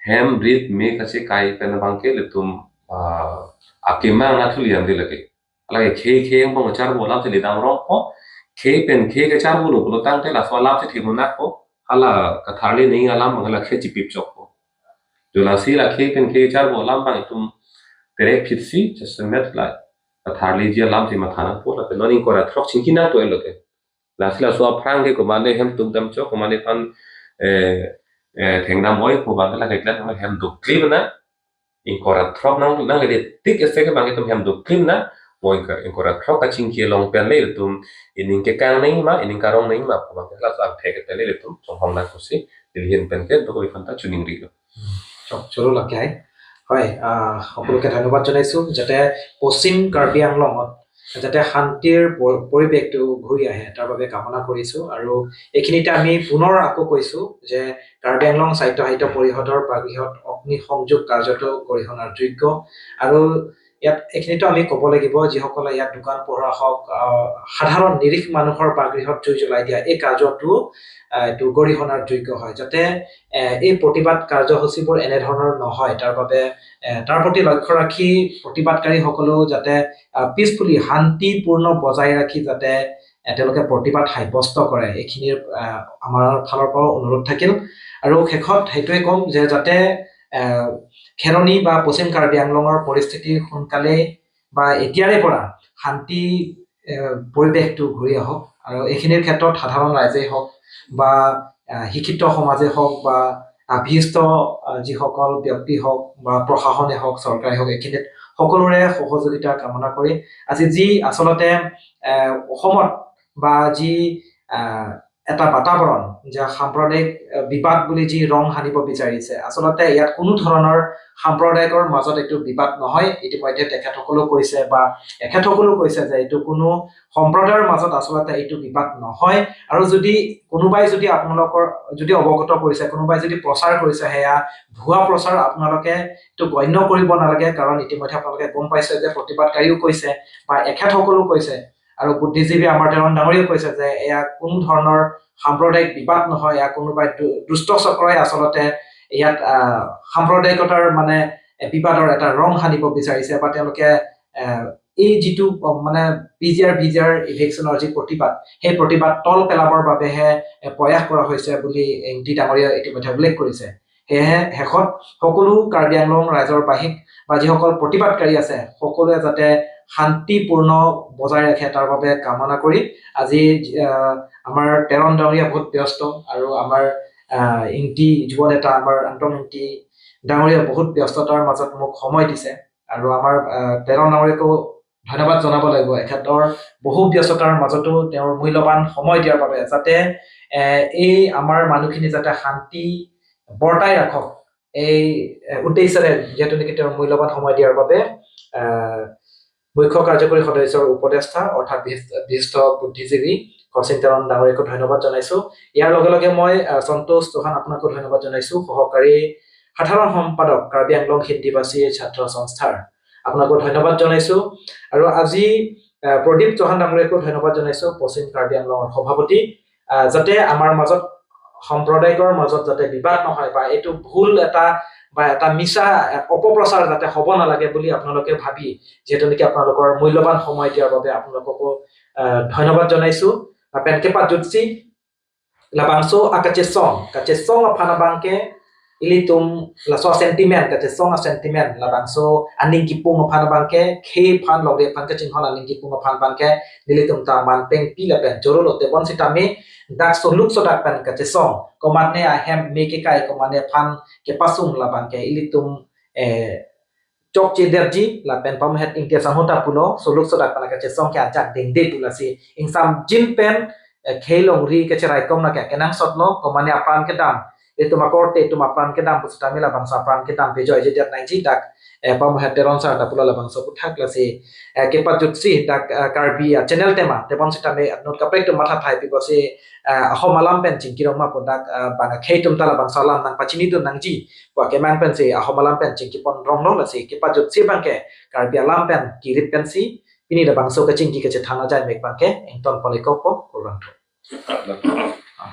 hem brit me kache kai pen bang ke le tum akema na thuli am de lage lage khe khe bang char bo lam se le dang rong po khe pen khe ke char bo lo tang te la so lam se thi mo nak po hala ka tharli nei alam bang la khe chi pip chok po jo la si la khe pen khe char bo lam bang tum tere phit si chasmet la ka tharli ji lam si ma thana po la pe noning kora throk chingki na to elote la si la so phrang ke ko mane hem tuk dam chok ko mane pan theng nam oi po bang la ke kla hem duk klip na in kora throk nang nang le tik ese ke bang tum hem duk klip na moi ka in kora throk ka chingki long pen le tum ining ke kang nei ma ining karong nei ma po bang la sa the ke le tum chong hong na ko si dilhin pen ke do ko phanta chuning ri lo চলো লাকে হয়। সকলোকে ধন্যবাদ জনাইছোঁ, যাতে পশ্চিম কাৰ্বি আংলঙত যাতে শান্তিৰ পৰিৱেশটো ঘূৰি আহে তাৰ বাবে কামনা কৰিছোঁ। আৰু এইখিনিতে আমি পুনৰ আকৌ কৈছোঁ যে কাৰ্বি আংলং স্বায়ত্ত সাহিত্য পৰিষদৰ বাগৃহত অগ্নিসংযোগ কাৰ্যটো গৰিহণাৰ যোগ্য। আৰু ইয়াত এইখিনিতো আমি ক'ব লাগিব, যিসকলে ইয়াত দোকান পোহৰা হওক, সাধাৰণ নিৰীহ মানুহৰ বাসগৃহত জুই জ্বলাই দিয়া এই কাৰ্যটো এইটো গৰিহণাৰ যোগ্য হয়, যাতে এই প্ৰতিবাদ কাৰ্যসূচীবোৰ এনেধৰণৰ নহয় তাৰ বাবে তাৰ প্ৰতি লক্ষ্য ৰাখি প্ৰতিবাদকাৰীসকলেও যাতে পিছফুলি শান্তিপূৰ্ণ বজাই ৰাখি যাতে তেওঁলোকে প্ৰতিবাদ সাব্যস্ত কৰে, এইখিনিৰ আমাৰ ফালৰ পৰাও অনুৰোধ থাকিল। আৰু শেষত সেইটোৱে ক'ম যে যাতে খেৰণি বা পশ্চিম কাৰ্বি আংলঙৰ পৰিস্থিতি সোনকালেই বা এতিয়াৰে পৰা শান্তি পৰিৱেশটো ঘূৰি আহক। আৰু এইখিনিৰ ক্ষেত্ৰত সাধাৰণ ৰাইজেই হওক বা শিক্ষিত সমাজেই হওক বা অভীষ্ট যিসকল ব্যক্তি হওক বা প্ৰশাসনে হওক, চৰকাৰে হওক, এইখিনিত সকলোৰে সহযোগিতা কামনা কৰি আজি যি আচলতে অসমত বা যি এটা বাতাবৰণ যে সাম্প্ৰদায়িক বিবাদ বুলি যি ৰং সানিব বিচাৰিছে, আচলতে ইয়াত কোনো ধৰণৰ সাম্প্ৰদায়িকৰ মাজত এইটো বিবাদ নহয়। ইতিমধ্যে তেখেতসকলেও কৈছে বা এখেতসকলেও কৈছে যে এইটো কোনো সম্প্ৰদায়ৰ মাজত আচলতে এইটো বিবাদ নহয়। আৰু যদি কোনোবাই যদি আপোনালোকৰ যদি অৱগত কৰিছে, কোনোবাই যদি প্ৰচাৰ কৰিছে, সেয়া ভুৱা প্ৰচাৰ, আপোনালোকে এইটো গণ্য কৰিব নালাগে। কাৰণ ইতিমধ্যে আপোনালোকে গম পাইছে যে প্ৰতিবাদকাৰীও কৈছে বা এখেতসকলেও কৈছে আৰু বুদ্ধিজীৱী আমাৰ তেৰণ ডাঙৰীয়াও কৈছে যে এয়া কোনো ধৰণৰ সাম্প্ৰদায়িক বিবাদ নহয়, এয়া কোনোবাই দুষ্ট চক্ৰই আচলতে ইয়াত সাম্প্ৰদায়িকতাৰ মানে বিবাদৰ এটা ৰং সানিব বিচাৰিছে বা তেওঁলোকে এই যিটো মানে P G R V G R ইভিকশ্যনৰ যি প্ৰতিবাদ, সেই প্ৰতিবাদ তল পেলাবৰ বাবেহে প্ৰয়াস কৰা হৈছে বুলি এংটি ডাঙৰীয়াই ইতিমধ্যে উল্লেখ কৰিছে। সেয়েহে শেষত সকলো কাৰ্বি আংলং ৰাইজৰ বাহীক বা যিসকল প্ৰতিবাদকাৰী আছে সকলোৱে যাতে শান্তিপূৰ্ণ বজাই ৰাখে তাৰ বাবে কামনা কৰি আজি আমাৰ তেৰণ ডাঙৰীয়া বহুত ব্যস্ত আৰু আমাৰ ইংটি যুৱ নেতা আমাৰ আন্তং ইংটি ডাঙৰীয়া বহুত ব্যস্ততাৰ মাজত মোক সময় দিছে আৰু আমাৰ তেৰণ ডাঙৰীয়াকো ধন্যবাদ জনাব লাগিব, এখেতৰ বহু ব্যস্ততাৰ মাজতো তেওঁৰ মূল্যৱান সময় দিয়াৰ বাবে, যাতে এই আমাৰ মানুহখিনি যাতে শান্তি বৰ্তাই ৰাখক এই উদ্দেশ্যেৰে যিহেতু নেকি তেওঁৰ মূল্যৱান সময় দিয়াৰ বাবে মুখ্য কাৰ্যকৰী সদস্যৰ উপদেষ্টা অৰ্থাৎ বিশিষ্ট বুদ্ধিজীৱী শচীন তেৰণ ডাঙৰীয়াকো ধন্যবাদ জনাইছো। ইয়াৰ লগে লগে মই সন্তোষ চৌহান আপোনাকো ধন্যবাদ জনাইছো, সহকাৰী সাধাৰণ সম্পাদক কাৰ্বি আংলং হিন্দীভাষী ছাত্ৰ সংস্থাৰ, আপোনাকো ধন্যবাদ জনাইছো। আৰু আজি প্ৰদীপ চৌহান ডাঙৰীয়াকো ধন্যবাদ জনাইছো, পশ্চিম কাৰ্বি আংলঙৰ সভাপতি, যাতে আমাৰ মাজত সম্প্ৰদায়ৰ মাজত যাতে বিবাদ নহয় বা এইটো ভুল এটা বা এটা মিছা অপপ্ৰচাৰ যাতে হ'ব নালাগে বুলি আপোনালোকে ভাবি যিহেতু নেকি আপোনালোকৰ মূল্যৱান সময় দিয়াৰ বাবে আপোনালোককো ধন্যবাদ জনাইছো। পেনকেপা জুটছি labangso a kachesong kachesong a phanabangke ilitum laso sentiment kachesong a sentiment labangso aning kipung a phanabangke khe phan longre phan kaching hon aning kipung a phanbangke nilitum ta man peng pi la pen jorolo te bon sitami dak so luk so dak pen kachesong komane a hem me ke kai komane phan ke pasung labangke ilitum chok che derji la pen pam het ingte sang hota pulo so luk so dak pen kachesong ke ajak ding de pula si ingsam jin pen khelong ri ke cherai kom na ke kenang sot lo komane apran ke dam itu makorte itu mapran ke dam pusutami la bangsa pran ke dam bejoy je dat nangji dak pam het teron sa da pula la bangsa puthak la si ke pa jutsi dak karbi channel tema tebon sitame not kaprek tu matha thai pi si ahom alam pen ching kirong ma podak banga kheitum tala bangsa lam nang pachini tu nangji wa ke mang pen si ahom alam pen ching ki pon rong lo la si ke pa jutsi bang ke karbi alam pen kirip pen si pini la bangso ka ching ki ke che thana jai mek bang ke engton pole ko po korang.